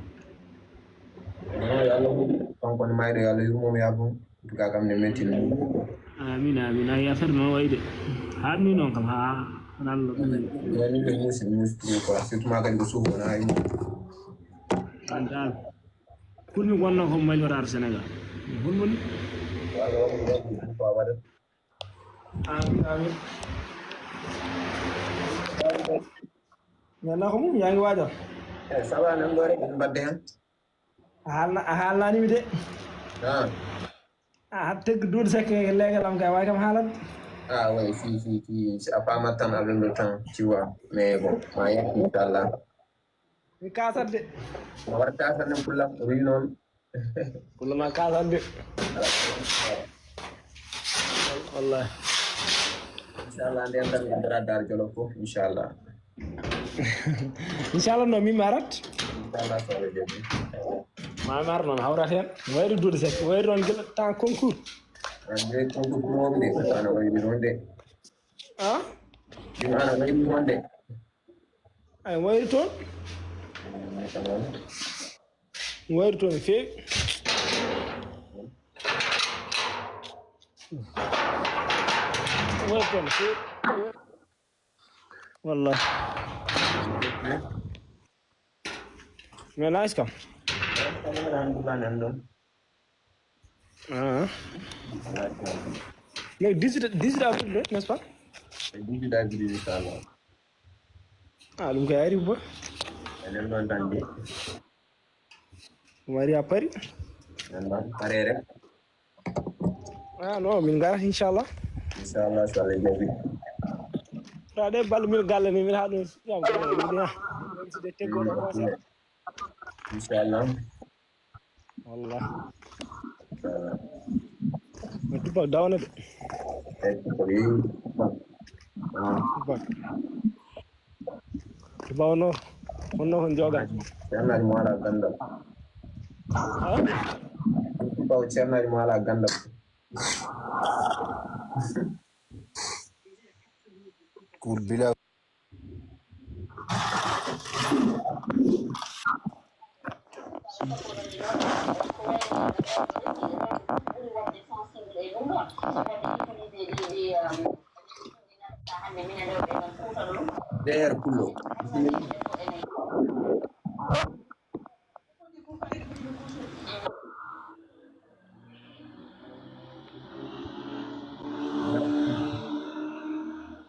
Non yo Allah huɗi kanko ne mayɗo yo Allah yurmomo yaafum. En tout cas kam ne metti no. Amin amin ay affaire noon wayi de. Haɗni noon kam ha. Wona Allah ɗum. Woni ɓe musi musi trop quoi surtout ma kadi ko suufu wona hay mo. An dal. Kulmi wonno ko mali wata ar Sénégal. Hulmoni. Yo Allah waɗu ɗum ko waɗa. Amin amin. Maintenant ko mum yaa ngi waajal. Eh, ça va nan ɗo rek en mbadde hen. A haalna a haalnanimi de. Ah. A hat teg duuɗ sekke leegal am kay wawi kam haalan. Ah ouais, si si si si a famat tan aɗa ɗo tan tu vois. Mais bon, ma yettu inchallah. Mi kasat de. War kasat ne pullam wi noon. Pullam a kasat de. Wallahi. Inchallah nden tan en dara dar jolo fof inchallah. Inchallah no min mi arat. Inchallah so Allah jaɓi. Ma mi ar noon hawrat hen. Wayri duuɗ sekke wayri noon gila temps concours. Ande concours ɗum wonde ana wayri noon de. Ah? Ɗum ana wayri noon de. Ay wayri toon. Wayri toon no feewi. Wayri toon no feewi. Wallahi. Mais nice kam. Ah. Mais dix-huit dix-huit avril de, n'est-ce pas? Dix-huit avril inchallah. Ah, ɗum kay ari ba. Enen ɗon tan de. Ɗum ari a pari. Enen ɗon parere. Ah non, min ngara inchallah. Inchallah so Allah jaɓi. Tawa ɗe balle min galle ni min ha ɗum yam ko mi ha. Ɗum si de teggo ɗo conseil. Inchallah. Wallah. Inchallah. Mais tubac dawna de. Eh, ko yeewi. Ah. Tubac. Tubac no. Honno on joga? Ceernaaji mo alaa ganndal. Ɓaw ceernaaji mo alaa ganndal. Kul bila. Deer Pullo.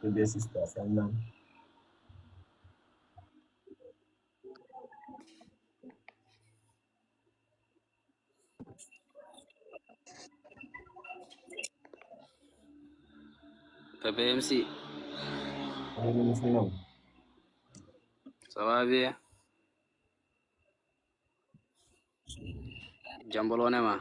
Bébé Sista, salam. Bébé M C. Waaleykum salam. Ça va bien? Jambol wone ma.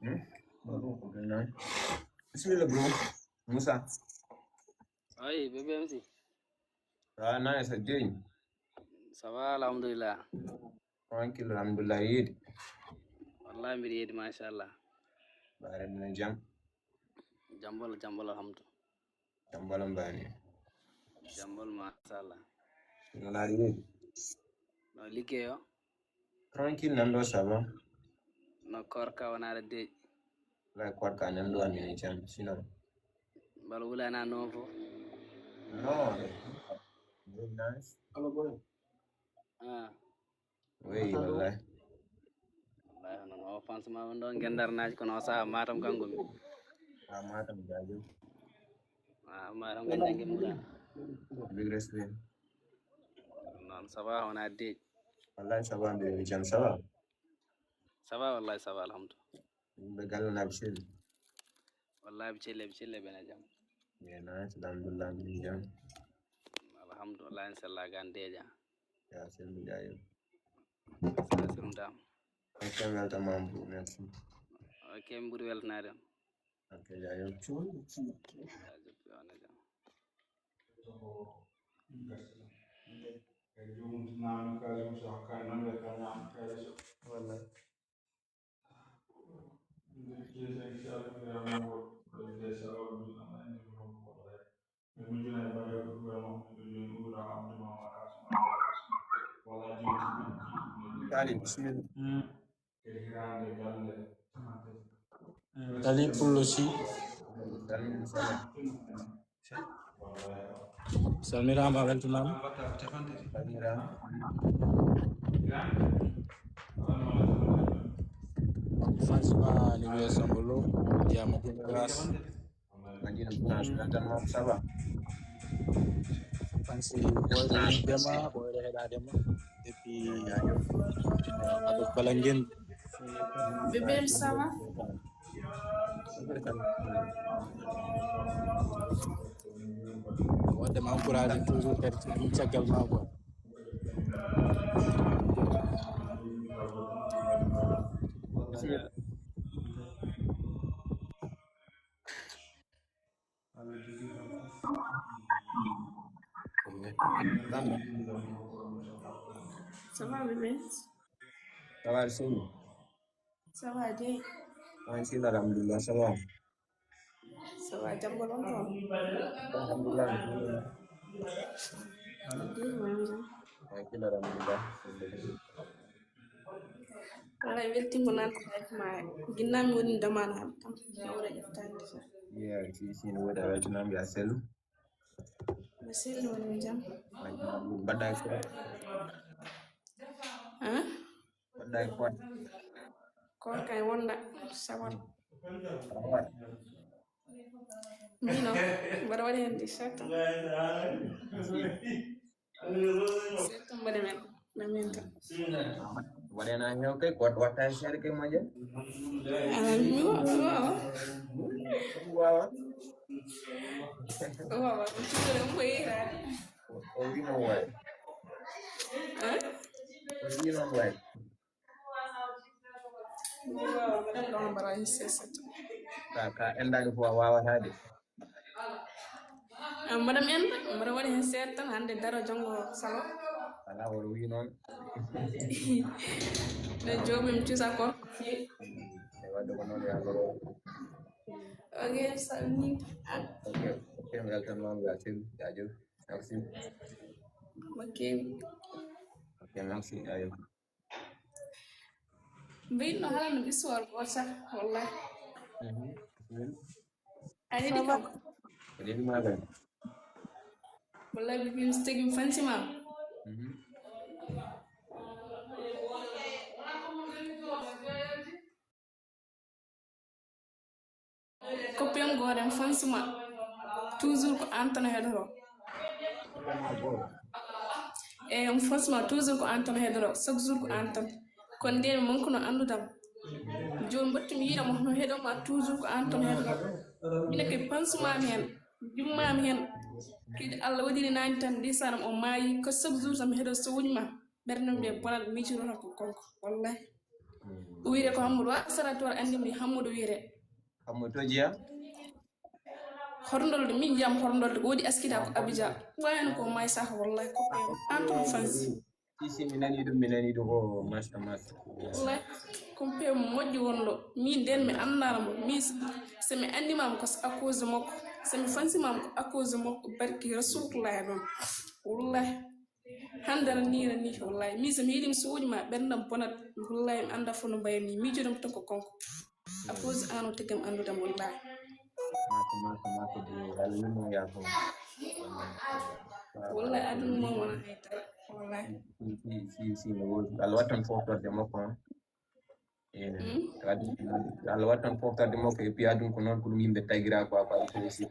Hmm? Bisimilla, bro. Moussa. Ayi, bébé M C. Ah, nice, a jeeyi? Ça va, alhamdulillah. Tranquille, alhamdulillah, yeedi. Wallahi, mbiɗa yeedi, machallah. Bare minen jam. Jambol, jambol, alhamdu. Jambol mbani. Jambol, machallah. No laari yeedi? No liggéey o? Tranquille, nan ɗo, ça va? No korka wonare deeƴi? Wallay, korka nan ɗo, amin e jam, sinon. Mbal wulana noon fof? Non. Very nice. Hello, boy. Ah. Oui, wallay. Wallay, hono no fans ma won ɗo, ngendarnaaji, kono o saha Matam kanko mi. Ah, Matam, jaajëf. Ah, Matam ko janngi mbuɗa. Big respect. Noon, ça va, wona deeƴi? Wallay, ça va, mbiɗa jam, ça va? Ça va, wallay, ça va, alhamdu. Yimɓe galle na ɓe celli? Wallay, ɓe celli, ɓe celli, ɓe na jam. Ye, nice, alhamdulillah, mbiɗa jam. Alhamdulillah, en sella gan deeƴa. Ya, selmi jaajëf. Sa selmdam. Ok, welcome, bro, merci. Ok, mi ɓuri weltanaade on. Ok, jaajëf. Jaajëf, yo Allah jam. Wallay. Tali, bisimilla. Tali Pullo Sy. Salmiraama, weltanaama. Salmiraama. Fans ma ni wiye Sambolo, Diama Grâce. Madina Blanche, weltanama, ça va? Fansi ɓooyɗo yiɗdema, ɓooyɗo heɗadema. Et puis, aɗo bala ngenndi. Bébé, ça va? Waɗde ma encouragé toujours kadi ɗum caggal ma quoi. Ça va, bébé? Ça va, Seyni? Ça va, Dieng? Maa ngi si, alhamdulillah, ça va? Ça va, jam ko ɗon toon? Alhamdulillah, alhamdulillah. Dieng, maa ngi jam. Maa ngi si, alhamdulillah. Wala weltima nan ko live ma. Ginnami woni demande han tan. Nawra ƴeftande sa. Yeah, si, si, no woodi a weltanama, ya sellu. Mbaɗɗa selli, woni jam? Mbaɗɗa e koɗ? Hein? Mbaɗɗa e koɗ? Koɗ kay wonda sawal. Sawal. Mino, mbaɗa waɗi hen dix-sept ans. Dix-sept ans mbaɗi men, men, men tan. Waɗena heew kay, goɗɗo watta e seeɗa kay moƴƴa. Anan mi wawa, mi wawa. Wawa. Wawa. Ɗum ko yehrade. O wi noon wayi. Hein? O wi noon wayi. Mi wawa, mbaɗan ɗon mbara e sesata. Ka, ka endaani ko a wawata de. Ah, mbaɗa mi enda, mbaɗa waɗi heen seeɗa tan, hannde daro, janngo salo. Ala, woro wi noon. Nde joomi mi cusa korko. E wadde ko noon yaloro. Ok, salmini. Ah. Ok, ok, mi weltan noon, weltin, jaajëf. Merci. Ok. Ok, merci, jaajëf. Mbiyno haalano histoire goto tan, wallahi. Mhm. A nani kam? Ko nani ma kam? Wallahi, mi mi tagi mi fansi ma. Mhm. Ko pem gooto en, franchement, toujours ko aan tan heɗoto. Eyi, franchement, toujours ko aan tan heɗoto, chaque jour ko aan tan. Kono ndeen mi manque no anndudam. Jooni mbaɗtumi yiɗam hono heɗoma toujours ko aan tan heɗoto. Minen kay pansumami heen, jummaami heen. Kadi Allah waɗiri naani tan, ndeysanam o maayi, ko chaque jour tan mi heɗo sowuji ma. Ɓernde mum nde bonat, miijiroto ko kanko, wallahi. O wiyre ko Hammudu, wa sara toon anndi mi Hammudu wiyre. Hammudu to jeya? Horndolde, min jam Horndolde, o waɗi askida ko Abuja. Wayano ko may saka, wallahi, ko pe an to fansi. Si, si, mi nani ɗum, mi nani ɗum, o masta, masta. Wallahi, ko pe moƴƴo wonɗo. Min nden mi anndaano mo. Mi s-, so mi anndima mo ko à cause makko. So mi fansima mo ko à cause makko. Barki Rasulullah ɗon. Wallahi. Hannde tan nii tan nii, wallahi. Min so mi yiɗi mi sowuji ma, ɓerndam bonat. Wallahi, mi annda fof no mbayatmi. Miijoɗam tan ko kanko. À cause an o teggam anndudam, wallahi. Maka, maka, maka, bo, Allah yurmo yaafo. Wallahi, aduna mo wona hay dara. Wallahi. Si, si, si, si, no woodi. Allah wattan foftorde makko, hein. Eh, hmm? Kadi, Allah wattan foftorde makko, et puis aduna ko noon ko ɗum yimɓe tagira quoi, quoi, aussi.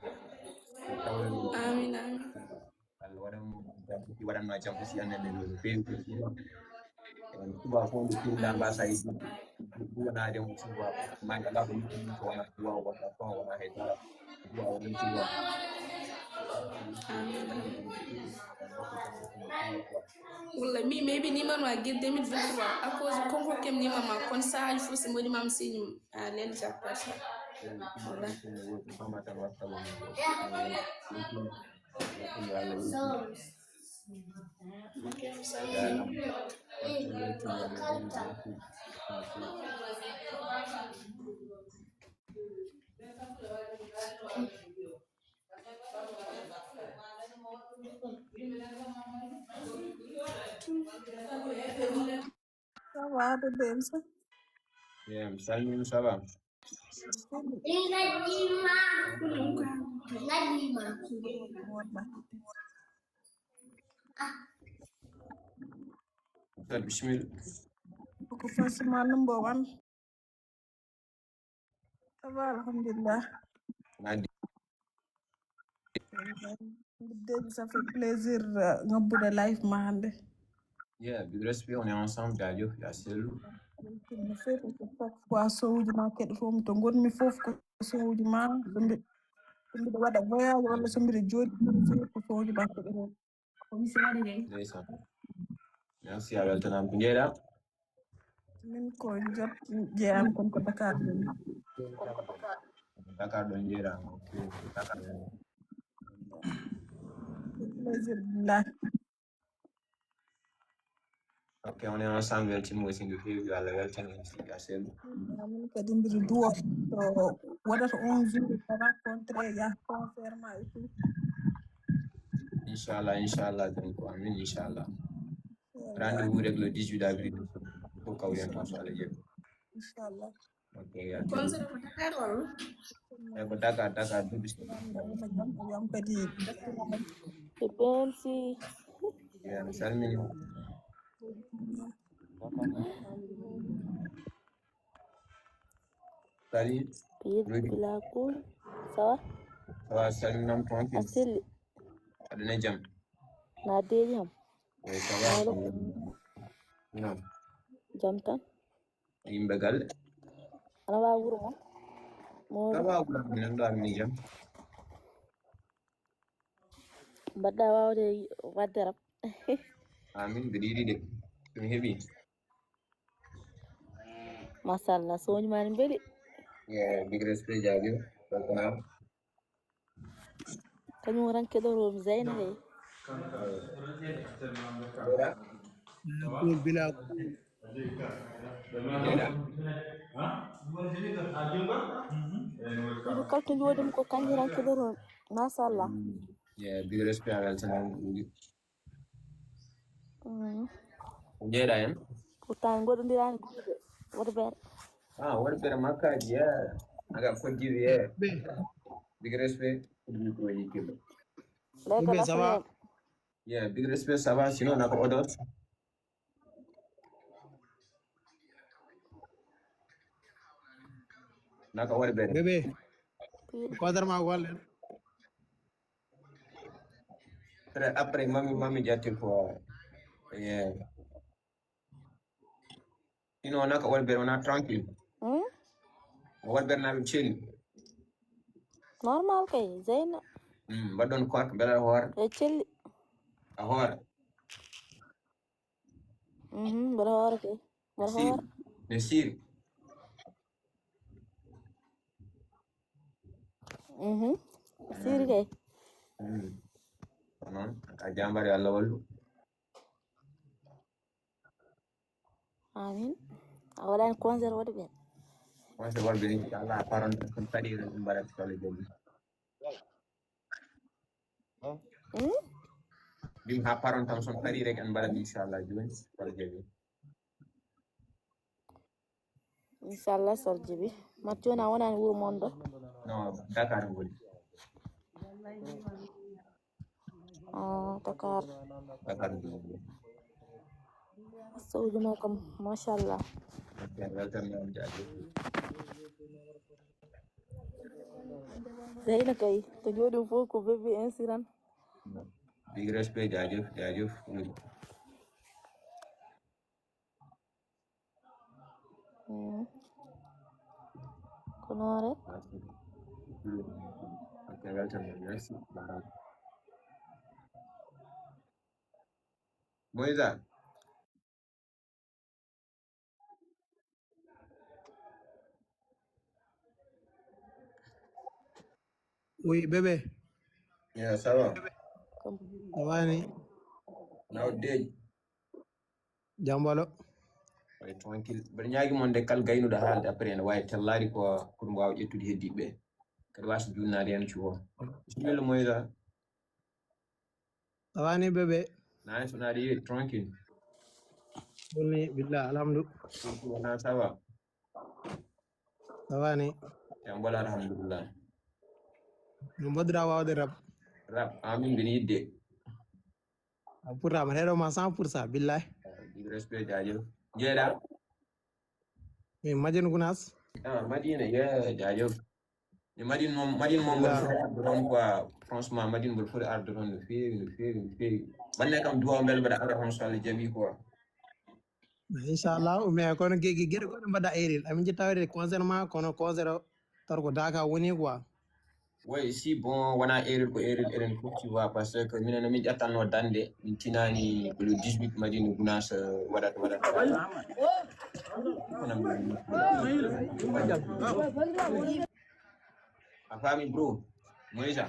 Amin, amin. Allah waɗan mo jam, aussi waɗanno jam aussi, annen ne no feewi aussi. En tuba fof nde pinɗa mbasa yiɗi. Ɗum wona ɗen aussi quoi. Mani ala ko yimɓe ko wona duwa wona ko wona hay dara. Duwa wona ɗum quoi. Walla mi maybe ni man wa gir deux mille vingt-trois à cause de concours kem ni mama kon saaji fof si modi mam signe a len jappa. Walla. Ça va, bébé, ça? Yeah, mi salmini, ça va? Bismillah. Ko Fatima number one. Ça va, alhamdulillah. Nadi. Déjà, ça fait plaisir, euh, ngabbude live ma hannde. Yeah, big respect, on est ensemble, jaajëf, ya sellu. No feewi ko chaque fois sowuji ma keɗotomi to ngonmi fof ko sowuji ma, so mbi-, so mbiɗo waɗa voyage walla so mbiɗo jooɗi toujours ko sowuji ma keɗotomi. Ndeysaan. Merci, a weltanaama. Ko njeyɗaa? Min ko jot jeeyam kon ko Dakar ɗum. Dakar ɗo njeyɗaa. Ok, Dakar. Plaisir billah. Ok, on est ensemble, weltima aussi no feewi, yo Allah weltan en, ya sellu. Amin, kadi mbiɗo duwo to waɗata on jour rencontré, ya concert ma et tout. Inchallah, inchallah, donc amin, inchallah. Rendez-vous rek le dix-huit avril. Ko kawyen tan so Allah jaɓi. Inchallah. Ok, ya. Concert ko Dakar walla? Eh, ko Dakar, Dakar, duuɓi. Jam, jam kadi. Ɓe pensi. Ya, mi salmini. Salut. Pied Ruby. Pila cool. Ça va? Ça va, salut, nam, tranquille. A selli. Aɗa ne jam? Na deeƴi ham. Oui, ça va. Allo. Non. Jam tan. Yimɓe galle. Ana waawi wuro mon? Mawɗo. Tawa wuram mi nanɗo amini jam. Mbaɗɗa waawde waɗde rap. Amin, mbiɗa yiɗi de. Mi heɓi. Machallah, soñi ma ne mbeɗi. Yeah, big respect, jaajëf. Welcome. Kañum ranke ɗo romi Zeyna kay. Cool bila. Ɗiɗo kala to jooɗimi ko kanji ranke ɗo romi. Machallah. Yeah, big respect, a weltanama ɗuuɗi. Mm. Ko jeeɗa hen? Pourtant goɗɗondirani goɗɗo. Woto beere. Ah, woto beere makkaji, yeah. Aga fojjiɓe, yeah. Big respect. Ɗum ko yiɗi kilo. Ɓe ko Bébé, ça va? Rafael. Yeah, big respect, ça va, sinon naka oɗon. Naka woto beere. Bébé, ko adar ma wallen. Après, après, mami, mami jatti ko, yeah. Ino naka woto beere wona tranquille. Hmm? Woto beere na ɓe celi. Normal kay, Zeyna. Mm, mbaɗɗon ko ak beela hoore. E celli. A hoore. Mhm, mbeɗa hoore kay. Mbeɗa Siri. Hoore. Ne siri. Mhm. Siri kay. Mm. Ko noon, a jambare Allah wallu. Amin. A waɗani concert woto ɓen. Wonde worɓe ni, Allah paron tan kadi ɗum mbaɗat kala joli. Hmm? Ɗum ha paron tan son kadi rek en mbaɗat inchallah joni wala joli. Inchallah, so Allah jaɓi. Mat joni a wonani wuro mon ɗo? No, Dakar ngoni. Ah, Dakar. Dakar ngoni. Sowdi ma kam, machallah. Welcome, welcome, jaajëf. Zeyna kay, to jooɗi fof ko bébé insiran. Big respect, jaajëf, jaajëf. Hmm. Ko noon rek. Ok, welcome, merci. Moïse. Oui, bébé. Yeah, ça va. Ça va ni? Now day. Jambalo. Ay, tranquille. Mbeɗa ñaagi mon de kala gaynuɗo haalde après ene waawi tellaade ko pour mbawa ƴettude heddiɓe. Kadi wasa junnaade hen cuwo. Bismillah Moïse. Ça va ni bébé? Nice, on a dit tranquille. Woni billah alhamdu. Wona ça va. Ça va ni? Jam wala alhamdulillah. No mbaɗɗa wawde rap? Rap, amin mbiɗa yiɗde. Pourtant mbaɗa heɗo ma cent pour cent billahi. Big respect jaajëf. Jeeɗa? Min Madina Gunaas. Ah, Madina, yeah, jaajëf. E Madina moom, Madina moom mboɗo foti arde toon quoi. Franchement, Madina mboɗo foti arde toon no feewi, no feewi, no feewi. Wanne kam duwa mbele mbaɗa ara toon so Allah jaɓi quoi. Inchallah, mais kono geɗe geɗe goɗɗe mbaɗa erreur. Amin jettawde concert ma kono concert o taw ko Dakar woni quoi. Oui, si bon, wona erreur ko erreur enen fof tu vois parce que minen no min ƴattanno dande min tinani ko le dix-huit Madina Gunaas waɗat waɗat. A faami bro, Moïse.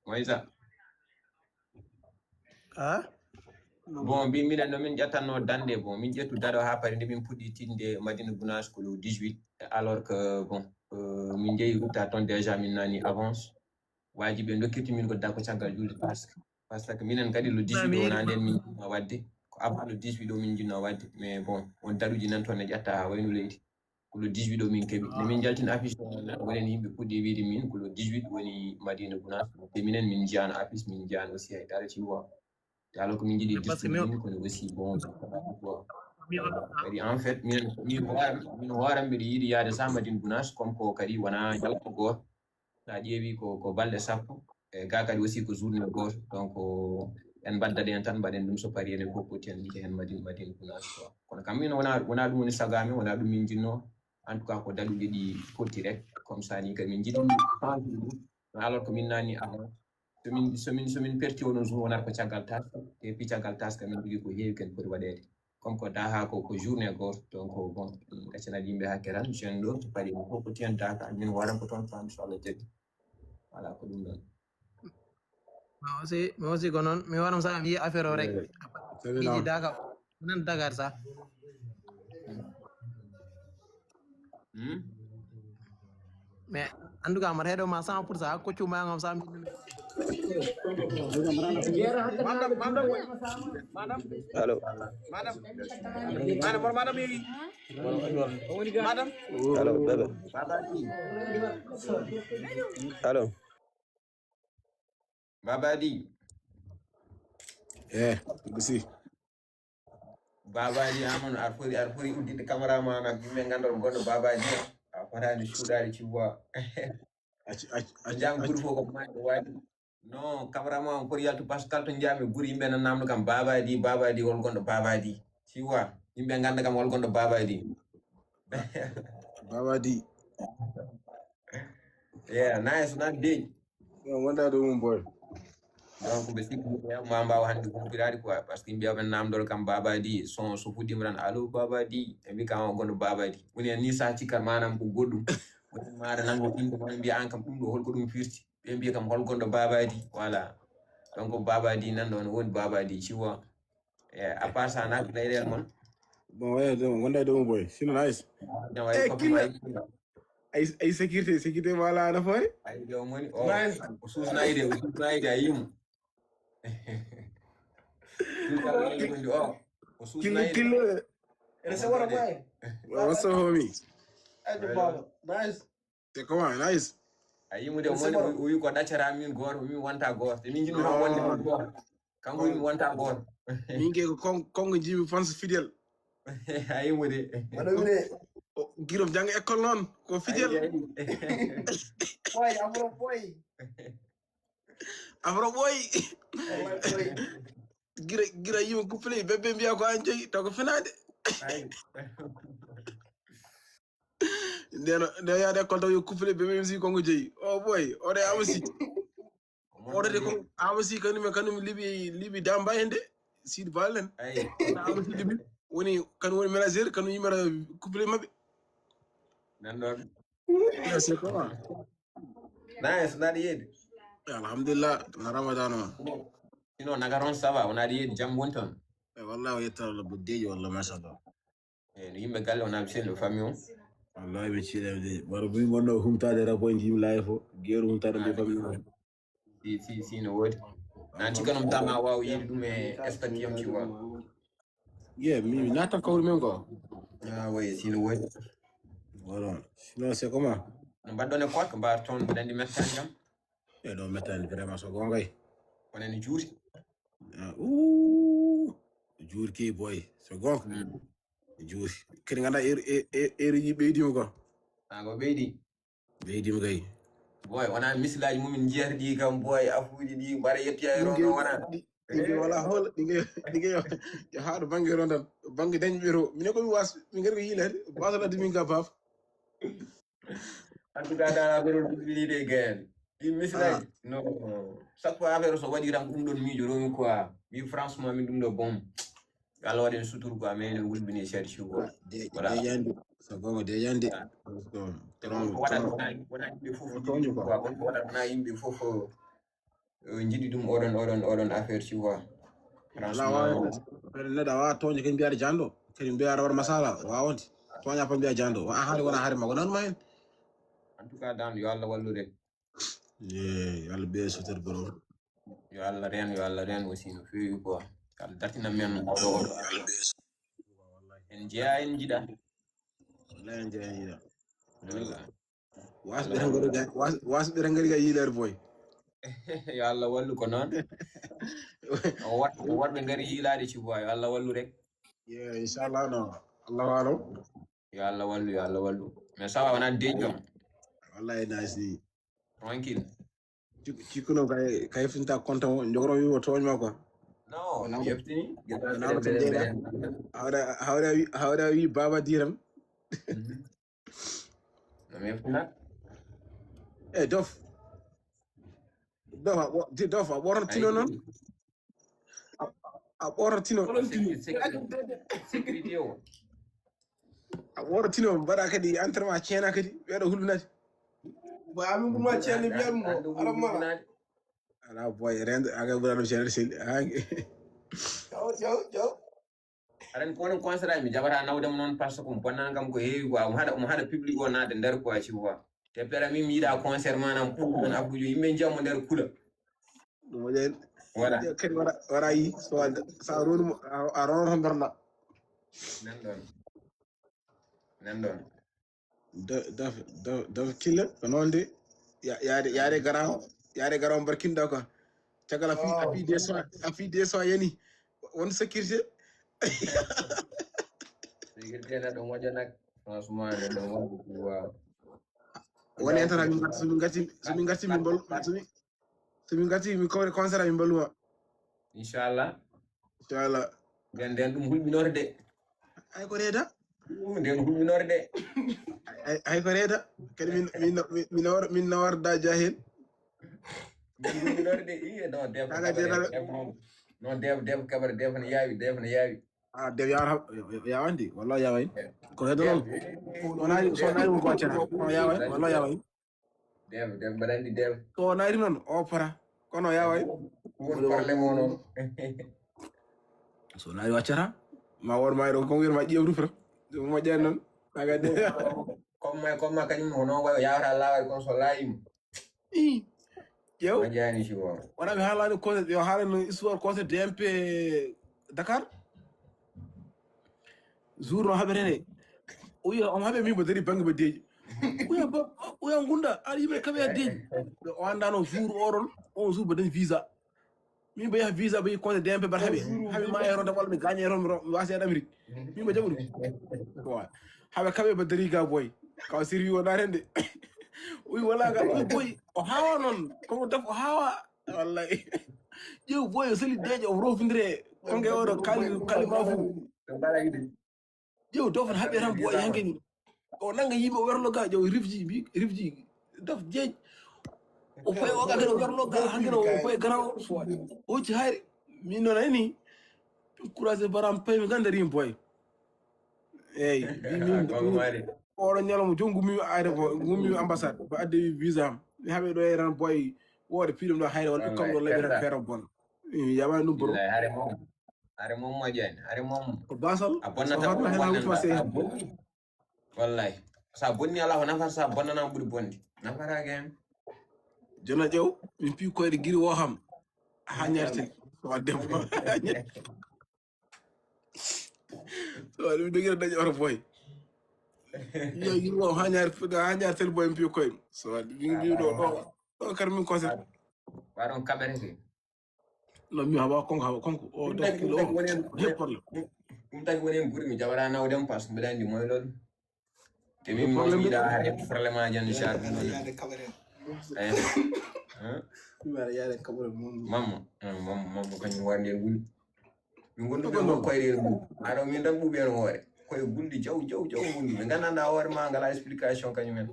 Moïse. Ah? Bon, mbi minen no min ƴattanno dande bon min ƴettu daɗo ha paari nde min puɗɗi tinde Madina Gunaas ko le dix-huit alors que bon euh, min jeeyi rutta toon déjà min nani avance waji ɓe dokkirti min ko dako caggal julde parce que parce que minen kadi le dix-huit wona nden min jinno wadde ko avant le dix-huit o min jinno wadde mais bon on daruji nan toon ne ƴatta ha wayno leydi ko le dix-huit o min keeɓi nde min jaltin affiche o wonen yimɓe puɗɗi wiide min ko le dix-huit woni Madina Gunaas te minen min jiyano affiche min jiyano aussi hay dara ci wa te alors ko min jiɗi distribude kono aussi bon kadi en fait min min hooram min hooram mbiɗa yiɗi yaade sa Madina Gunaas comme ko kadi wona jalko goto sa ƴeewi ko ko balɗe sappo e ga kadi aussi ko journée goto donc En mbaddat en tan, mbaɗen ɗum so parii enen fof poti en njehen Madina, Madina Gunaas quoi. Kono kam min wona, wona ɗum woni sago amen, wona ɗum min njinnoo. En tout cas ko daɗuɗe ɗi poti rek. Comme ça ni kam min njiɗi changement ɗum. Mais alors ko min nani avant. So min, so min, so min perti oɗon jour wonata ko caggal taske. Te puis caggal taske min jogii ko heewi ken poti waɗeede. Comme ko daha ko, ko journée gooto, donc bon, gaccana yimɓe hakke tan, jeune ɗo, parii mo fof poti en daha ka, min waran ko toon, inchallah jaɓi. Voilà, ko ɗum ɗon. Mais aussi, mais aussi ko noon, mi waɗam sa mi affaire o rek. Piiji Dakar, nan Dakar sa. Hmm? Mais en tout cas, mbaɗa heɗo ma cent pour cent, koccu ma ngam sa. Madam, madam, madam, madam, Allo. madam, madam, madam, madam. Allo, bébé. Allo. Babadi. Eh, gusi. Babadi, amon, aɗa foti, aɗa foti udditde caméra ma, na yimɓe ngannda on gonɗo Babadi. A fotaani suuɗaade, tu vois. Acci, acci, acci, Jam guri fof ko maayɗo waɗi. Non, caméra ma on foti yaltu parce que kala to njami guri yimɓe nan namno kam Babadi, Babadi, hol gonɗo Babadi. Tu vois, yimɓe ngannda kam hol gonɗo Babadi. Babadi. Yeah, nice, not big. Yo, wonda ɗo mum boy. Donc ɓe sikki yimɓe ma mbawa hannde humpitaade quoi, parce que yimɓe ɓe namdol kam Babadi, son so fuɗɗima tan, allo Babadi, ɓe mbi kam o gonɗo Babadi. Woni en ni sa cikkat manam ko goɗɗum. Woni maɗa nango inde ma mbiya an kam ɗum ɗo holko ɗum firti. Ɓe mbiya kam hol gonɗo Babadi, voilà. Donc Babadi nan ɗo no woni Babadi, tu vois. Eh, à part ça, nak leyɗeele mon. Bon, ouais, ɗum wonda ɗo mum boy. Sino nice. Ñawa Eh, ko killa. Killa. Ay, ay sécurité, sécurité wala no foy. Ay, yo moni. Oh, Nice. O susnayde, o susnayde a yimo. Susnayde, oh. O Killa, susnayde. killa. Ene se wara maye. What's up, homie? Ajo baba. Nice. C'est comment? Nice. A yimude o moni, o wi ko ɗaccata min goto, min wonta goto. Te min jinno tan wonde min goto. Kanko wi mi wonta goto. Min ke ko kon, kongo jimi fans fidèle. A yimude. Mbaɗa wide. O, girom jang école noon ko fidèle. Boy, afro boy. Afro boy. Wallahi boy. Gira, gira yima couple bébé mbiya ko an jeyi to ko finade. Ay. Ndeno nde yaade école taw yo couple bébé M C kongo jeyi. O boy, oɗo amasi. Oɗo de ko amasi kanum e kanum libi, libi damba hende. Sidi balen. Ay. Amasi libi. Woni kan woni ménageur kanum yimara couple mabɓe. Nan ɗon. C'est comment? Nice, naɗi yeedi. Alhamdulillah, na Ramadan o. Sinon nagaron ça va, o naɗi yeedi, jam woni toon. E wallahi o yettara Allah buddeji wallah machallah. E no yimɓe galle o naɓi sel o famille o. Wallahi ɓe ciɗam de. Waro bui gonno humtade rapoji yimɓe layi fo. Geru humtade mbi famille o. Si, si, si no woodi. Na cikkanum tama wawa yiide ɗum e statut am, tu vois. Ye mi mi nata kawri men ko. Ah oui, si no woodi. Voilà. Sinon c'est comment? No mbaɗɗon e koot ko mbaar toon mbiɗa anndi mettani kam. E ɗo mettani vraiment so gongay. Onen juuti. Ah, ouh. Juurki boy. So gonga. Juuti. Kadi ganda er er er yi ɓeydima ko. Ah, ko ɓeydi. Ɓeydima kay. Boy, wona misilaaji mumin jiyata ɗi kam boy, afuuji ɗi mbaɗa yettoya e ronno wona. Ɗiɗi wala hoolo ɗiɗi ɗiɗi yo haɗo bangge ron tan bangge dañɓe to minen komi was min gari ko yiilade wasal addi min ga baf. En tout cas dal affaire o ɗuɗɗinide e gayan ɗi misilaaji no. Chaque fois affaire o so waɗi tan ko ɗum ɗon miijo ɗomi quoi, mi franchement min ɗum ɗo bon. Yo Allah waɗen sutur quoi, mais eɗen wulbini cher, tu vois. Voilà. Dejande. So gonga dejande. Wona wona yimɓe fof Toño quoi. Quoi, wona wona yimɓe fof jiɗi ɗum oɗon oɗon oɗon affaire, tu vois. Ala wawa. Neɗɗo a wawa toñde kadi mbiyaɗo jando kadi mbiyaɗo waɗa masala wawonde. Toña pa mbiya jando a haali wona haali makko nanuma hen. En tout cas dan yo Allah wallude. Ye Allah ɓe soter bro. Yo Allah reen, yo Allah reen aussi no feewi quoi. Allah dartina men oɗo oɗo. En jeeya en jiɗa. Wallahi en jeeya en jiɗa. Voilà. Wasɓe tan gari wasɓe tan gari ga yiileede boy. Yo Allah wallu ko noon. O wat- o waɗɓe ngari yiilaade ci boy, yo Allah wallu rek. Ye inchallah no. Allahu alam. Yo Allah wallu, yo Allah wallu. Mais ça va, wona deej ɗon. Wallahi nasi. Tranquille. Cikkuno kay kay finta konta mo jogoro wiwo tooñma quoi. No, mi yeftini. Hawra, hawra, hawra wi baba diram. No mi yeftina. E dof. Dof a ɓo- di- dof a ɓornotino noon. A- a ɓornotino. Sécurité o. A ɓornotino mbaɗa kadi entraînement ceena kadi weɗo hulɓinade. Boy, amin ɓurma ceene mbiyan mo. Aɗa mala. Ala boy rend aga ɓurano ceene sel. Jaw jaw jaw. Aɗan ko onon concert mi jaɓata nawde mo noon par ce que mo bonnani kam ko heewi quoi, omo haɗa omo haɗa public o naade nder quoi, tu vois. Te pera min mi yiɗa concert manam pour on afrujo yimɓe jiyamo nder kula. Ɗum waɗi en. Voilà. Kadi wara wara yi so wadde sa ronu a rono tan berla. Nan ɗon. Nan ɗon. Daf daf daf killa ko noon de. Yaade yaade garawo yaade garawo barkinɗo quoi. Caggal a fi a fi des fois a fi des fois yani. Won sécurité. Sécurité na ɗon waɗa nak. Franchement na ɗon waɗa. Waaw. Woni en tan min garti min garti min garti min bol. So min gati mi kowre concert mi mballuwa. Inchallah. Inchallah. Nden nden ɗum hulɓinorde de. Ay ko reeda. Nden hulɓinorde de. Ay ko reeda. Kadi min min min nawar min nawarda ja hen. Nden hulɓinorde de iye non def. Aga def. Non def def kabar def na yawi def na yawi. Ah def yawata yawandi wallahi yaway. Ko reeda non. Wona so nayi mo ko accata. Ko yaway wallahi yaway. Dev dev mbaɗa anndi dev. So naati noon o para kono yaway. Won problème o noon. So naati waccata ma won ma ɗon kon wiyata ma ƴeew rufra. Ɗum moƴƴani noon. Aga de. Comme ma comme ma kañum hono wayo yawata lawal kon so laayima. I ƴeew. Moƴƴani si o. Wona mi haalani conseil yo haalani histoire conseil D M P Dakar. Jour no haɓete nde o wiya omo haɓe min mbo dari bangge mbo deeƴi. Oya ba oya gunda aɗa yimɓe kaɓe a deeƴi. Ɓe o andano jour oɗon on jour mbo dañi visa. Min mbo yaha visa mbo yi compte D M P mbaɗa haɓe haɓe ma e ronde walla mi gagne e ron mi wasa yaade Amérique. Min mbo jaɓuɗum. Wa haɓe kaɓe mbo dari ga boy. Kaw sérieux o naten de. Wi wala ga wi boy o hawa noon komo def o hawa. Wallay. Ƴeew boy o seli deeƴe o rofindire konge oɗo kali kali ma fu. Ƴeew dof no haɓɓe tan boy hankeni. O nanga yimɓe o werlo ga ƴeew rifji mbi rifji dof jeej. O foy o ga kadi o werlo ga hankeno o foy garawo. O hocci hayre. Min noon ayni. Courage baram paymi ganda rim boy. Eyyi. Oɗo ñalawma joni gummimi aéroport gummimi ambassade ko addi visa am mi haɓe ɗo e tan boy. Woode piɗum ɗo hayre walla ɓikkam ɗo laɓi tan feere bon. Mi yamani ɗum boro. Hare mom hare mom moƴƴani hare mom ko basal a bonnata ko hena hutuma sey. Wallay sa bonni ala ko nafata sa bonnanama ɓuuri bonde nafatake hen. Jona ƴew min pi koyɗe guiri wo ham. Ha ñarte so wadde. So ɗum dogira dañi oto boy. Yo yimɓe o ha ñaari ha ñaari tel boy mbiyo koye so waɗi min mbiyo ɗo ɗo ɗo kar min conseil. Waɗon kaɓere ke. Non mi hawa konko hawa konko o dokkilo o je problème. Ɗum tagi woni en guri mi jaɓata nawdem parce que mbiɗa andi moy loolu. Te min moom yiɗa hare problème aji andu char. Mamma mamma mamma kañum wandi en guri. Min gonduɓe mo koyre en ɗum aɗo min tan ɓuuɓi en hoore koye gulli jaw jaw jaw gundi ɓe gandanda hoore ma ngala explication kañum en.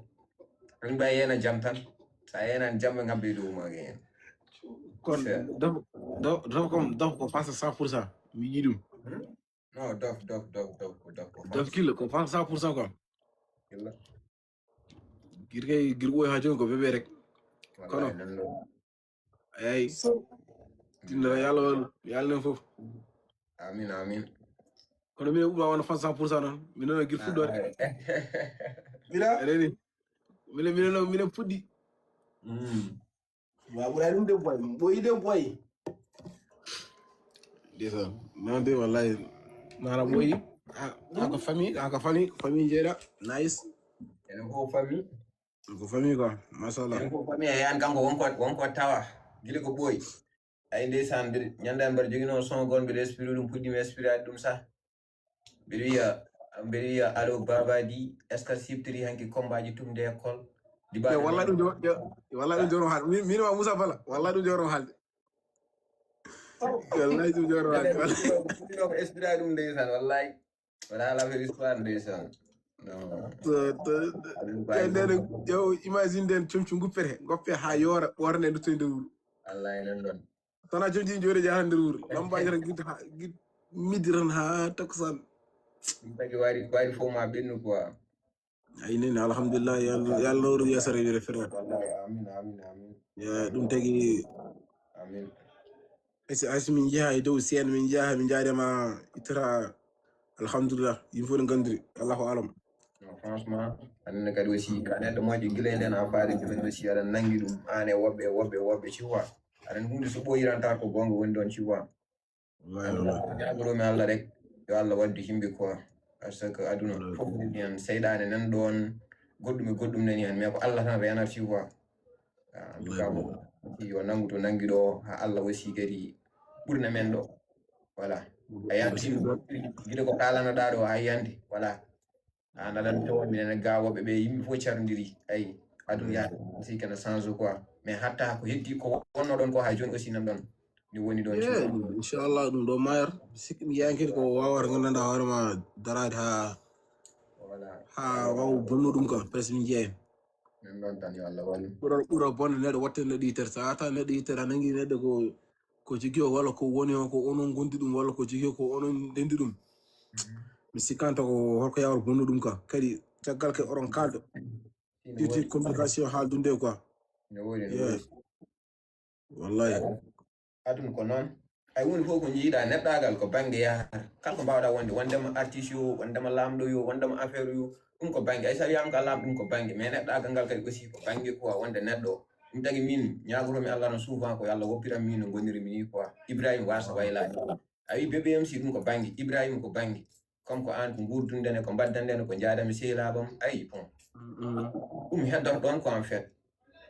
Kañum ɓe yena jam tan sa yenan jam ɓe gabbe dow ma gen. Kon dof dof dof kom dof ko face cent pour cent mi yiɗi ɗum. No dof dof dof dof ko dof ko dof killa ko face cent pour cent quoi. Killa. Gir kay gir ɓoy ha joni ko bébé rek. Kono eyyi. Tinno yalla on yalla nen foof. Amin amin. Kono minen ɓuura wona fan cent pour cent noon mi nana gir fuɗɗode. Mira. Aɗa ni minen minen noon minen puɗɗi. Ma ɓuray ɗum de boy ɓoyi de boy. Ndeysan non de wallahi nana ɓoyi. Ako famille ako famille famille jeeɗa nice. Enen fof famille. Ko famille quoi machallah. Enen fof famille a yahan kanko wonko wonko tawa gila ko ɓooyi. Ay ndeysan mbiɗa ñande mbaɗa joginoo son gol mbiɗa espiri ɗum puɗɗimi espirade ɗum sah. Mbiɗa wiya mbiɗa wiya allo babadi est ce que a siftori hanki combat ji tumde école. Dibaɗo walla ɗum walla ɗum joro haalde min ma moussa bala walla ɗum joro haalde. Wallahi ɗum jooɗo waɗde. Ɗum esprit ɗum ndeysaan, wallahi. Wala la affaire histoire ndeysaan. Non. To- to- Aɗum e baawi. Nden yo imagine nden comci guppete goppe ha yoora ɓorne ndutto e nder wuro. Wallahi non non. Tana comci jooɗo jaha nder wuro lamba tan gid ha gid midi tan ha takkusan. Ɗum tagi wari wari fof ma ɓennu quoi. Ay nene alhamdulillah yalla yalla nawru yasara yore fere. Wallahi amin amin amin. Ya ɗum tagi Amin. esi asi min jeeha e dow seen min jeeha min jaarema ittata alhamdulillah yimɓe fof ne gandiri allahu alam. Non, franchement, aɗa kadi aussi ka neɗɗo moƴƴo gila e nden a faade jooni aussi aɗa nangi ɗum an e woɓɓe e woɓɓe e woɓɓe tu vois. Aɗa hunde so ɓoyiranta ko gonga woni ɗon tu vois. Wallahi wallahi. Jagoromi Allah rek yo Allah waddu yimɓe quoi. Parce que aduna fof nani hen seyɗane nan ɗon goɗɗum e goɗɗum nani hen mais ko Allah tan renata tu vois. Ah, en tout cas bon, yo nangu to nangi ɗo ha Allah aussi kadi ɓurna men ɗo. Voilà. A yaltino gila ko kalanoɗa ɗo ha yande voilà. An aɗan tawa minen e ga woɓɓe ɓe yimɓe fof carondiri ayi aduna ya aussi kana change quoi mais hatta ko heddi ko wonno ɗon ko ha joni aussi nan ɗon ni woni ɗon Yeah, inchallah ɗum ɗo mayar sikki mi yankiri ko wawata gandanɗa hoorema darade ha voilà ha wawa bonno ɗum ka presque min jeeyen. Min ɗon tan yo Allah wallu. Ɓura ɓura bonde neɗɗo watte neɗɗo yitere sa ata neɗɗo yitere a nangi neɗɗo ko ko jogui o walla ko woni o ko onon gondi ɗum walla ko jogui o ko onon ndendi ɗum. Mi sikkanta ko holko yawata bonno ɗum ka kadi caggal ke oɗon kalɗo. Ɗiti communication haaldunde quoi. Ne woni ne Yeah. Woni. Wallahi. Aduna ko noon. Ay woni fof ko jiiɗa neɗɗagal ko bangge yahata kala ko mbawɗa wonde wondema artiste yo wondema lamɗo yo wondema affaire yo ɗum ko bangge ay sa wiyama ka lamɗo ɗum ko bangge mais neɗɗagal ngal kadi aussi ko bangge quoi wonde neɗɗo ɗum tagi min ñagotomi Allah tan souvent ko yo Allah woppiran min no gonirmi ni quoi Ibrahima warsa waylaji a wi bébé M C ɗum ko bangge Ibrahima ko bangge comme ko an ko gurdundene ko mbaddandene ko jaadami sehilaɓam ayi bon ɗum heddor ɗon ko en fait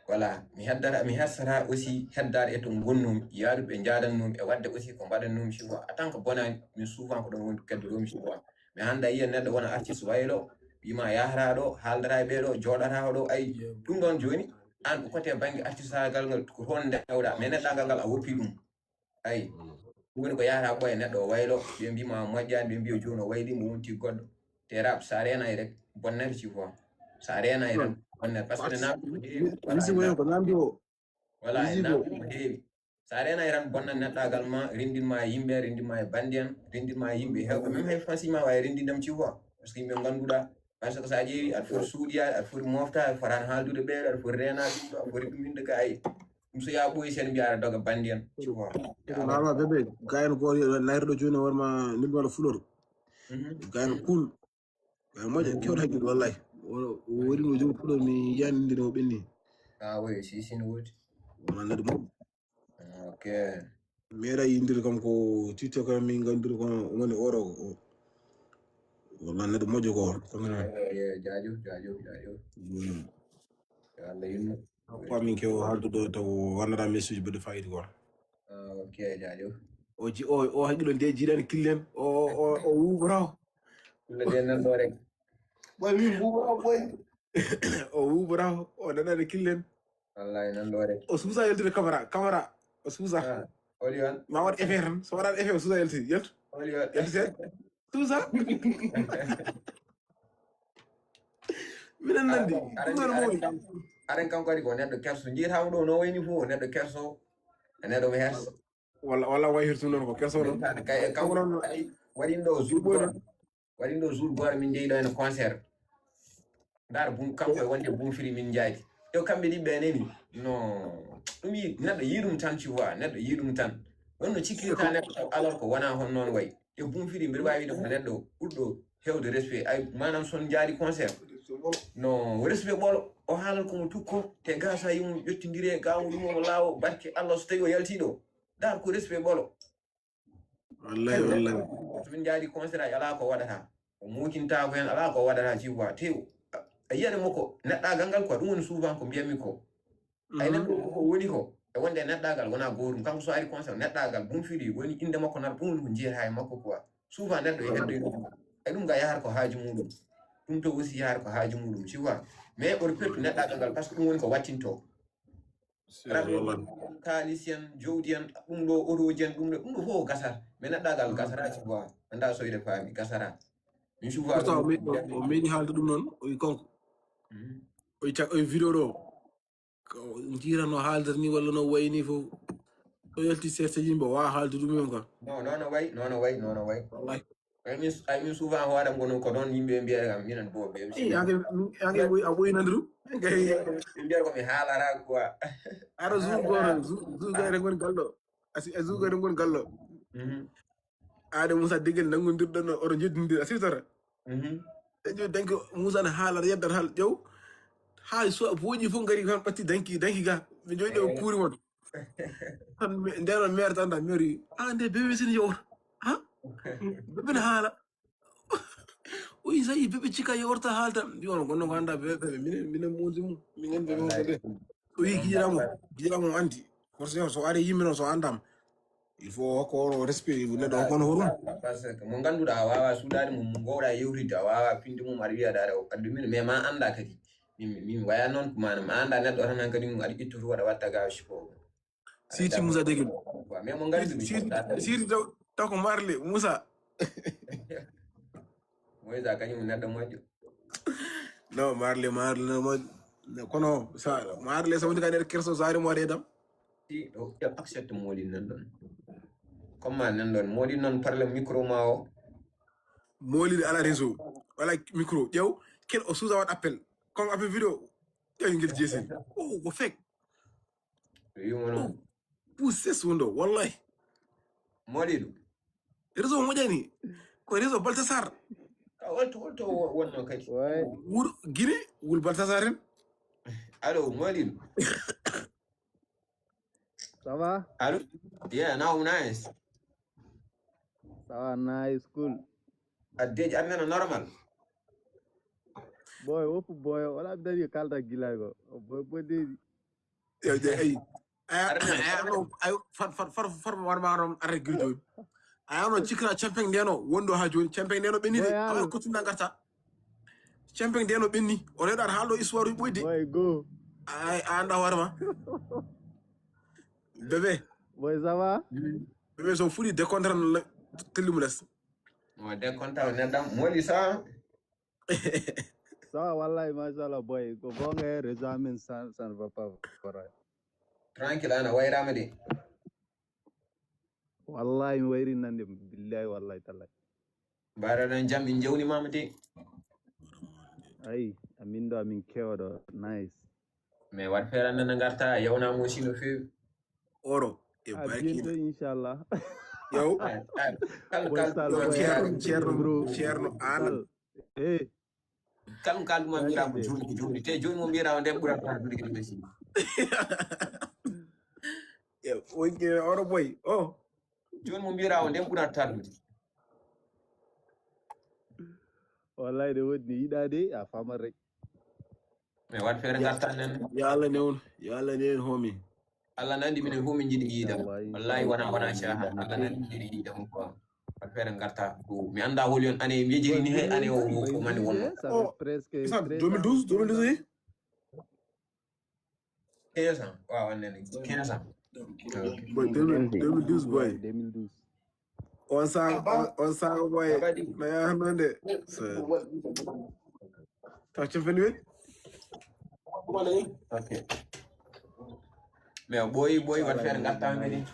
voilà mi heddata mi hersata aussi heddade e to gonnumi yaaduɓe jaadannumi e wadde aussi ko mbaɗannumi souvent en tant que bonani min souvent ko ɗon woni keddoɗomi souvent mais hannde a yiyan neɗɗo wona artiste waylo wima yahata ɗo haaldata e ɓeɗo joɗata ɗo ayi ɗum ɗon joni an ko côté banggue artistagal ngal ko toon ndewɗa mais neɗɗagal ngal a woppi ɗum ayi ɗum woni ko yahata ɓooya neɗɗo o waylo ɓe mbima moƴƴani ɓe mbiya joni o wayli mo wonti goɗɗo te rap sa renay rek bonnata ci quoi sa renay tan bonnata parce que na Misi woyo ko namdi o. Voilà, Misi na ko. Ko heewi. Sa renay tan bonnat neɗɗagal ma, rendin ma e yimɓe, rendin ma e bandi en, rendin ma e yimɓe hewɓe. Même hay fansi ma wawi rendindam ci quoi. Parce que yimɓe ganduɗa. Parce que sa ƴeewi aɗa foti suuɗiyaade, aɗa foti moftaade, aɗa foti haaldude ɓeeɗo, aɗa foti renaade ɗum ɗo, aɗa foti ɗum inde ka ay. Ɗum so ya ɓooyi sen mbiya aɗa doga bandi en. Ci quoi. Ko mama bébé gayen goto nayruɗo joni o warma nilmala fulor. Gayen cool. Gayen moƴƴo kewɗo hakkille wallahi. O woni no joom fulor mi yiyani nde o ɓenni. Ah oui, si si no wodi. Wona nade moƴƴo. Ok. Mi era yindir kam ko tito kam min gandir ko woni oro. Wona nade moƴƴo ko. Ko ngana. Eh, jaajëf, jaajëf, jaajëf. Yo Allah yurmo. Ko min kewo haaldude taw wonata message ɓeɗo fayida quoi. Ah, ok, jaajëf. O ji o o hakkilo nde jiiɗani killen o o o wuuɓora o. Kulle de nan ɗo rek. Ɓoy min wuuɓora o ɓoy. O wuuɓora o o nanani killen. Wallahi nan ɗo rek. O suusa yaltude camara camara o suusa. Ah, oli on. Ma waɗ effet tan so waɗat effet o suusa yaltude yaltu. Oli on. Yaltu seeɗa suusa. Minen nandi ɗum ɗon mowi. Aren kanko kadi ko neɗɗo kerso jiyatamo ɗo no wayni fof neɗɗo kerso e neɗɗo mo herso. Walla walla wayhirtum noon ko kerso noon. Kay kanko waɗin ɗo jour goto waɗin ɗo jour goto min jeyi ɗo ene concert. Ndar bum kanko e wonde bum firi min jaadi. Yo kamɓe ɗiɓɓe neni no ɗum yi neɗɗo yi ɗum tan ci wa neɗɗo yi ɗum tan. Ɗon no cikkirta neɗɗo alors ko wona hon noon way. E bum firi mbiɗa wawi ɗum neɗɗo ɓurɗo hewde respect ay manam son jaari concert no respect ɓolo o haalal komo tukko te gasa yimo ƴottidire gamu ɗum omo laawo barke Allah so tawi o yalti ɗo dar ko respect ɓolo. Wallahi wallahi. So min jaari concert ay ala ko waɗata o mujintako hen ala ko waɗata ci wa te a yiyani mo ko neɗɗagal ngal quoi ɗum woni souvent ko mbiyatmi ko ay neɗɗo ko woni ko e wonde e neɗɗagal wona gotum kanko so ari conseil neɗɗagal bum fili woni inde makko nar ɗum woni ko jiyata e makko quoi. Souvent neɗɗo e heddo e ɗum ga yahata ko haaju muɗum. Ɗum to aussi yahata ko haaju muɗum ci wa mais oto pertu neɗɗagal ngal parce que ɗum woni ko wattinto. Raɓe, kaalis en, jowdi en, ɗum ɗo, otoji en, ɗum ɗo ɗum ɗo fof o gasata. Mais neɗɗagal gasata, tu vois. Annda soyde faami gasata. Min souvent pourtant o me- o- o meeɗi haalde ɗum noon, o wi kanko. Mhm. O wi cag- o wi vidéo ɗo, ko jiirano haaldata ni walla no wayi ni fof. O yalti seeɗa yimɓe, o wawa haalde ɗum en quoi. Non, non, no wayi, non, no wayi, non, no wayi. Wallahi. Ay min, ay min souvent hoore am gono ko ɗon yimɓe mbiyata kam minen bo ɓe. Ey, ake ake boy a boy nandu. Ɓe mbiyata ko mi haalata quoi. Ara zu goro zu zu gayre ngon gallo. Asi azu gayre ngon gallo. Mhm. Aade Musa degel nangundirɗo no oto jeddindir a sirtata. Mhm. E jo danki Musa na haalata yeddat hal ƴew. Hay so booji fof ngari kan ɓatti danki danki ga. Ɓe joyɗo kuuri mon. Tan me- nden on mere tan da meri. Ah, nde bebe sini yowta. Ha? Bebe na haala. Uy sayi bebe cika yowta haalta. Mbi on gonno ko anda bebe bebe minen minen monti mum. Minen bebe on bebe. O wi gijiramo. Gijiramo anti. Forcément so ari yimɓe noon so andam. Il faut hokko on respect neɗɗo hokko on horum. Parce que mo ngannduɗaa a waawaa suuɗaade mum, mo ngoowɗaa yewtidde a waawaa pinde mum aɗa wiya daara o addu min mais ma annda kadi. Min min waya noon ko maana ma annda neɗɗo tan han kadi mum aɗa ittoto waɗa watta ga siko. Siti Musa degel. Mais mo ngannduɗi siti taw taw ko marle Musa. Moysa kañum neɗɗo moƴƴo. Non marle marle no moƴƴo. Kono sa marle sa woni ka nder kerso so ari mo waɗe dam. Si ɗo accepte moɗi nan ɗon. Comme ma nan ɗon moɗi noon parle micro ma o. Molidi ala réseau wala micro ƴew kel o suusa waɗ appel comme appel vidéo ƴew ngel jeesen. O ko fek. Wimono. Pousse sundo wallahi. Moɗiɗo. Réseau moƴƴani ko réseau Baltasar. Holto holto wonno kadi. Wuro Guinée wul Baltasar en. Allo moɗiɗo. Ça va? Allo. Yeah, now nice. Ça va nice, cool. Addeji annana normal. Boy woppu boy wala dari kalta gilay go. Boy boy dedi. Yo je ay. Ay no ay far far far far war ma rom arre gildo. Ay no cikra champion ndeno wondo ha joni champion ndeno benide ala ko tunda garta. Champion ndeno benni o reɗar haldo histoire ɓoyde. Boy go. Ay anda war ma. Bébé. Boy ça va? Bébé so fuɗi décontre tellimu les. Mo décontre neɗɗam moli sa. Ça va wallahi machallah boy ko bonga réseau amen ça ça ne va pas. Tranquille ana wayrama de. Wallahi mi wayri nande billahi wallahi tallahi. Mbaɗaɗon jam min jawni mama de. Ay amin ɗo amin kewa ɗo nice. Mais wat feere nana garta yawnamo si no fewi. Oro e barki inchallah. Yow kal kal ceerno ceerno ana. Kal kal ɗum mbira ko joni ko joni te joni mo mbira o nden ɓura tardude kadi ɓe si. Wonke oro boy o. Joni mo mbira o nden ɓura tardude. Wallahi de wodni yiɗade a famat rek. Mais wat feere garta nen. Yo Allah newno yo Allah newno homi. Allah nandi minen fof min jiɗi yiide mo. Wallahi wona wona caha Allah nandi min jiɗi yiide mo quoi. Wat feere garta ko mi anda holi on ane mi jiri ni he ane o ko mani wonno. Presque deux mille douze deux mille douze. Quinze ans waaw on nani quinze ans. Boy deux mille douze boy. On saago on saago boy no yahnoo nde. Taw cofel wel. Mais ɓooyi ɓooyi wat feere ngartaa mini.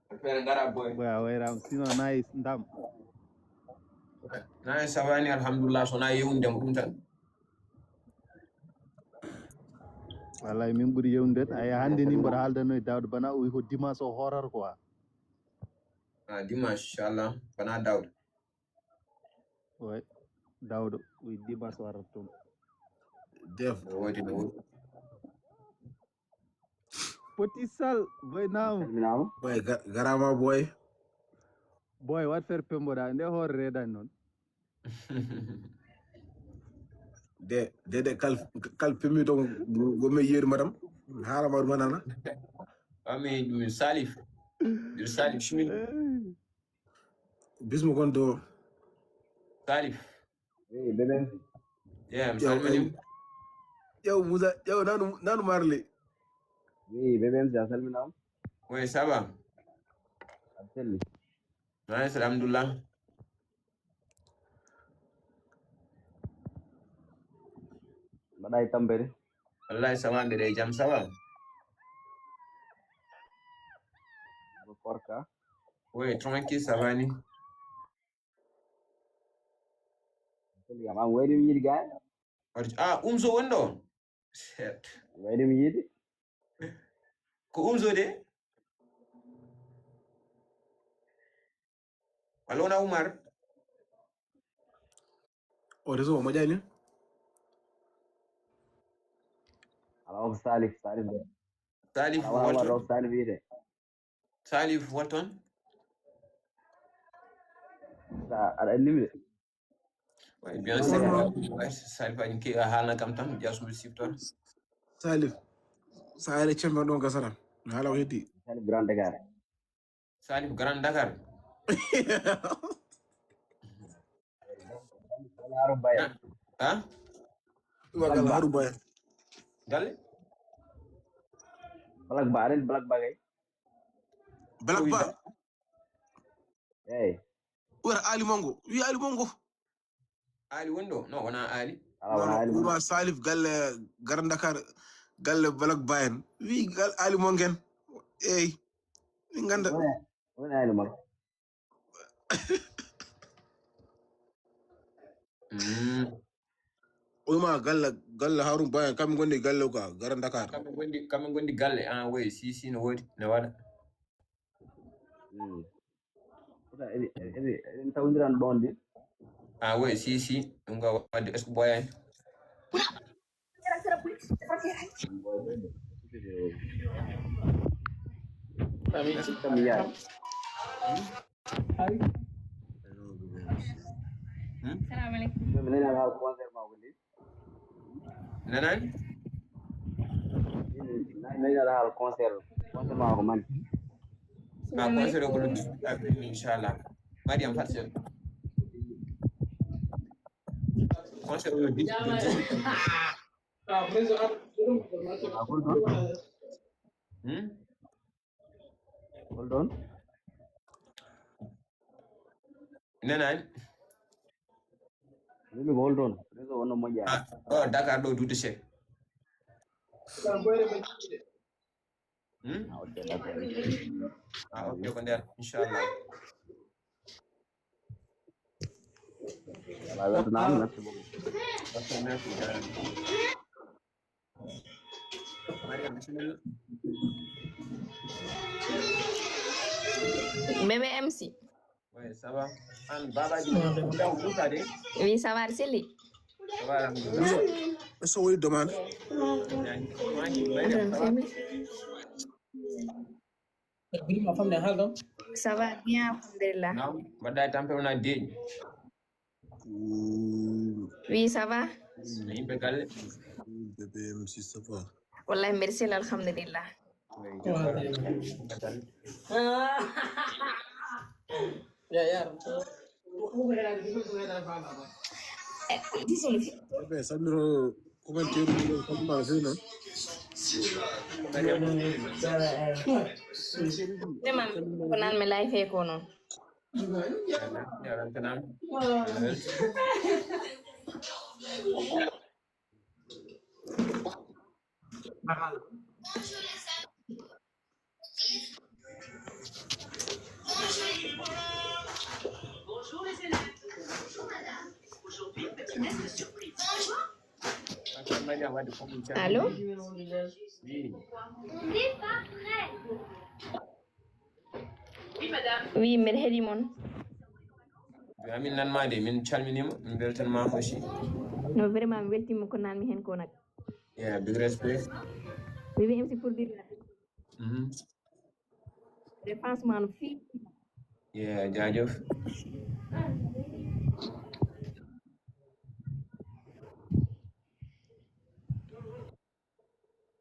Wat feere ngara boy. Boy a wayraama sino nice ndam. Nice ça va ni alhamdulillah so na yewndem ɗum tan. Wallahi min ɓuri yewnude ay hannde ni mboɗo haaldanno e dawde bana o wi ko dimanche o hoorata quoi. Ah dimanche inchallah bana dawde. Way dawdo wi dimanche warata toon. Def no wodi no wodi. Poti sal boy naam. Boy garama boy. Boy wat fer pemboɗa nde hoore reedani noon. De de de kal kal pemi to go me yeri madam. Hala ma dum nana. Ami dum salif. Dum salif shimin. Bismo kon do. Salif. Eh bebe. Yeah, mi salmini. Ƴeew Moussa, ƴeew nanu, nanu Marley. Oui, bébé M C, a salminaama. Oui, ça va? A selli. Nice, alhamdulillah. Mbaɗa e tampere? Wallahi, ça va, mbeɗa e jam, ça va? Ko korka? Oui, tranquille, ça va ni. A selli kam, an wayri mi yiɗi gaay. Waɗi- Ah, Umzo woni ɗo? Shit. Wayri mi yiɗi. Ko Umzo de? Walla wona Umar? O réseau o moƴƴani. Ala o ko Salif, Salif de. Salif Ala wala Walton? Rob Salif wiyete. Salif Walton? Sa aɗa anndi mi de. Oui, bien sûr. Ouais, Salif aji ke a haalna kam tan, jasmu siftor. Salif. Sa ari cembe ɗon gasara. Mi haala ko heddi. Salif Grand Dakar. Salif Grand Dakar. Wala Haru Baye. Hein? Wagal Haru Baye. Galle? Black Ba, aɗa anndi Black Ba kay? Black Ba. Eyi. Wara Ali Mongo. Wi Ali Mongo. Ali woni ɗo? Non, wona Ali. Ala wona Ali Mongo. Wura Salif galle Grand Dakar, galle Black Ba en. Wi gal Ali Mongo en. Eyi. Min ganda. Wona wona Ali Mongo. Mm. Uma galle, galle Harun Bayan, kam gondi galle ka, Grand Dakar. Kamɓe gondi, kamɓe gondi galle. Ah, oui, si, si, no woodi, no waɗa. Hmm. Kota eɗi eɗi eɗen tawdiran ɗon de. Ah, oui, si, si, ɗum ga waɗde, est-ce que ɓooyani? Kam yaay. Hmm? Salamu alaikum. Min nani ala concert ma ko ndi. Nanani? Min nani ala concert. Concert ma ko man. Ah, concert o ko le dix-huit avril, inchallah. Mariam, fat sen. Concert o le dix-huit. A kon ɗon? Hmm? Hol ɗon? Nanani? Wimi ko hol ɗon? Réseau on no moƴƴa. Ah, ɗo Dakar ɗo duude seeɗa. Hmm? Ah, ok, d'accord. Ah, ok, ko nder, inchallah. Voilà, weltanama, merci beaucoup. Ok, merci. Mariam, bismillah. Bébé M C. Oui, ça va. An babaji ko daw tuta de. Oui, ça va, Sili. Ça va, alhamdulillah. Est-ce que woni demande? Mariam, ça va? Birima famde haalɗon. Ça va bien, alhamdulillah. Naam, mbaɗɗa e tampere wona deeƴi. Ouh, Oui, ça va. Yimɓe galle. Bébé M C, ça va? Wallahi, merci, alhamdulillah. Oui, yimɓe galle. Ya ya. Eh, désolé. Bébé, samiro commentaire ɗo, comment c'est, non? Vraiment, ko nan mi live he ko non. Allô? Oui, mbeɗa heɗi mon. Amin nan ma de, min calminima, min beltanima aussi. No, vraiment mi weltima ko nanmi hen ko nak. Yeah, big respect. Bébé M C pour dire la Mhm. défense man fi. Yeah, jaajëf.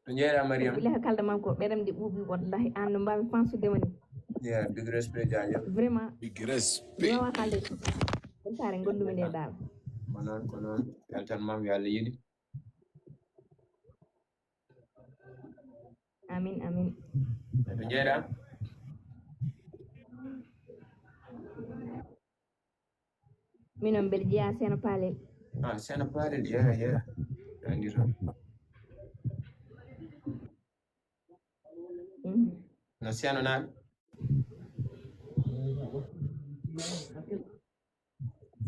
To jeeɗa Mariam. Billahi kalda man ko ɓeɗam de ɓuuɓi wallahi an no mbami fansude woni. Yeah, big respect, jaajëf. Vraiment. Big Mi respect. wawa kalde. Kontare gondumi nde dal. Ko noon, ko noon. Weltanmam, yo Allah yiɗi. Amin, amin. Ɓe njeeɗa? Minon mbeɗa jeyaa Seeno Palel. Ah, Seeno Palel, yeah, yeah. Andi to. Mhm. No Seeno naaɓe?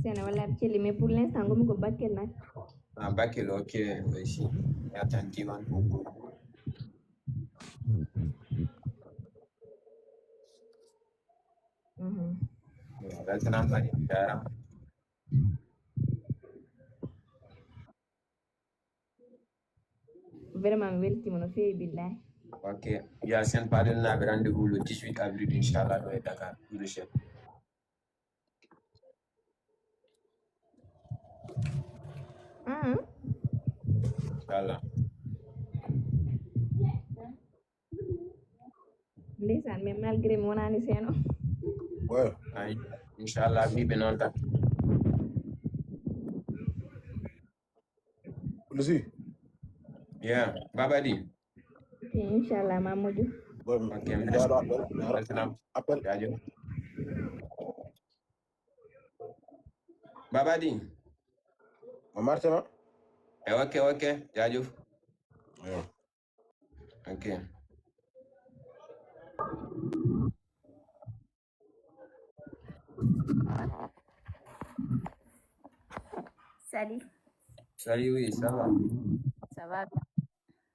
Seeno walla aɓe celli, mais pour l'instant ngomi ko Bakel nak. Ah, Bakel, ok. Way si. Yatan diwan. Mhm. Weltanama kadi, jarama. Vraiment mi weltima no feewi billahi. Ok. Ya Seeno Palel naaɓe, rendez-vous le dix-huit avril inchallah ɗo e Dakar, Bruxelles. Ah, Inchallah. Ndeysaan, mais malgré mi wonaani Seeno. Ouais. Ay, inchallah, mbiɓe noon tan. Lucie. Yeah, Baba Di. Inchallah ma moƴƴu. Bon, Ok, jaɗo appel. Weltanama. Appel. Jaajëf. Baba Di. O martema. E ok, ok. Jaajëf. Yeah. Ok. Salut, Salut, oui, ça va? Ça va bien?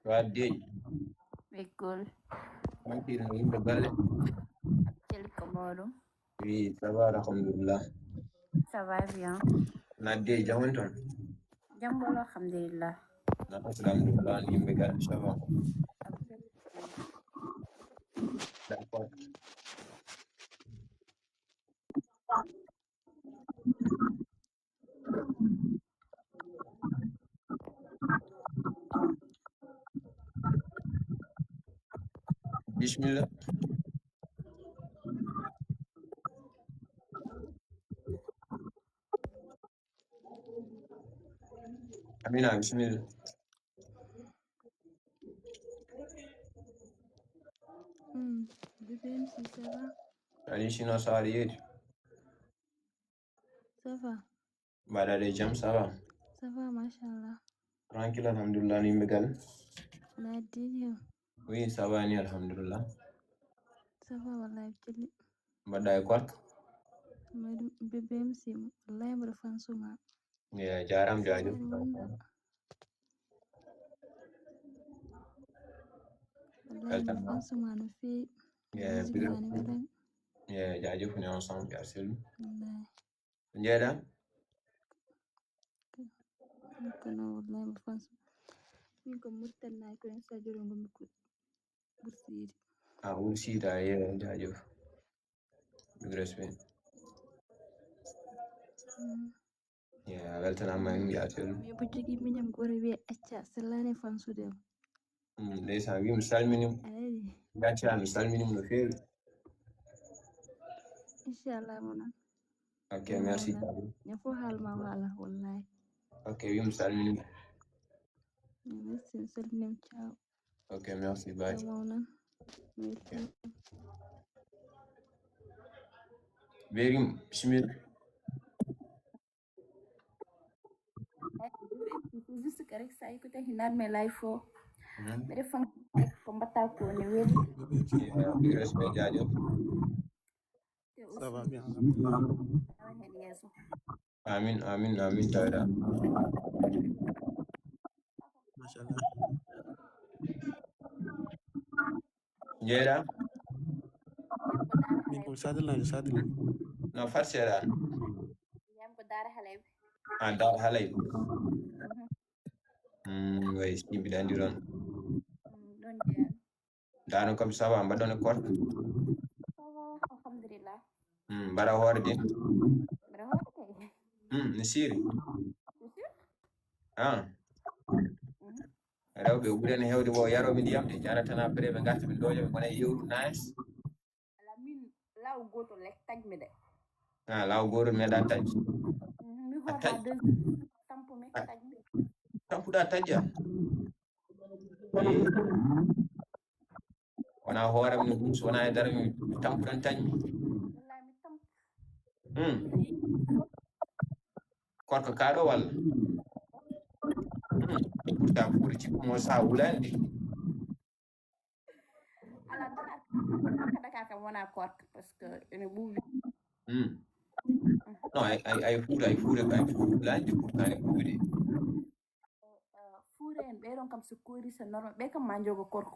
Ça va, Dey? École, Tranquille, no yimɓe galle? Celi ko moɗum? Oui, ça va, alhamdulillah. Ça va bien? Na Dey, jam woni toon? Jam bolo, alhamdulillah. Na alhamdulillah, no yimɓe galle, ça va? D'accord. Bismillah. Amina, bismillah. Hmm, B B M C, ça va? Salut, sinon ça va, Yeri? Ça va. Mbaɗa e jam, ça va? Ça va, machallah. Tranquille, alhamdulillah, no yimɓe galle? Na Didi o? Oui, ça va ni, alhamdulillah. Ça va, wallahi, celli. Mbaɗa e korka? Mbaɗi B B M C, wallahi, mbaɗa fan suma. Yeah, jaram, jaajëf. Wallahi, mbaɗa fan suma no feewi. Yeah, Musique ma ne welani. Yeah, jaajëf, on est ensemble, bien sûr. Wallahi. Njeeɗa? Kono wallahi, mbaɗa fan suma. Min ko Mauritanie, ko en Sadio Rongo mi ko Bursidi. Ah, Bursidi, yeah, jaajëf. Big respect. Hmm. Yeah, weltanama, en mbiya tel. Mais bu jogii miñam gore wiye acca, sellani fan sude am. Mm, ndeysaan, wi mi salminima. Ayi. Gacca, mi salminima no feewi. Inchallah, mo non. Ok, merci. Ña fof haal ma waala, wallahi. Ok, wi mi salminima. Merci, mi salminima, ciao. Ok, merci, bye. Ciao, mo non. Merci. Berim, bismillah. Juste que rek sa écouté hinat me live fo. Mhm. Mbeɗa fan ko mbatta ko ne weli. Yeah, big respect, jaajëf. Te Ça va aussi bien, alhamdulillah. Awa hen yeeso. Amin, amin, amin, tawɗa. Machallah. Njeeɗa? Min ko Sadil na Sadil. No, fat seeɗa. Yam ko Daara Halay. Ah, Daara Halay. Mm, way, si mbiɗa anndi ɗon. Ɗon jeeya. Daara kam, ça va, mbaɗɗon e korka? Ça va, alhamdulillah. Mm, mbaɗa hoore de? Mbaɗa hoore kay. Mm, ne siiri? Bien sûr. Ah. Mhm. Rewɓe ɓurani heewde ko yarooɓe ndiyam de, jarata na après ɓe ngarta ɓe ndooƴa ɓe ngona e yewru nice. Ala min law gooto lek taj mi de. Ah, law gooto meeɗa taj. Mhm, mi A hoota taj. Deux tampu mi A- taj mi. Tampuɗa tajja. Wona hooram ni, ɗum so wona e dara mi tampuɗan tañmi. Wallahi mi tam Hmm. Korka kaɗo walla? Hmm. Pourtant pour ci mo sa wulande. Ala Dakar. Dakar kam wona korka parce que ene ɓuuɓi. Hmm. Non, ay ay ay fuuta ay fuuta ay fuuta wulande pourtant ne ɓuuɓi de. Fuure en ɓeɗon kam so koori so normal ɓe kam ma jogo korko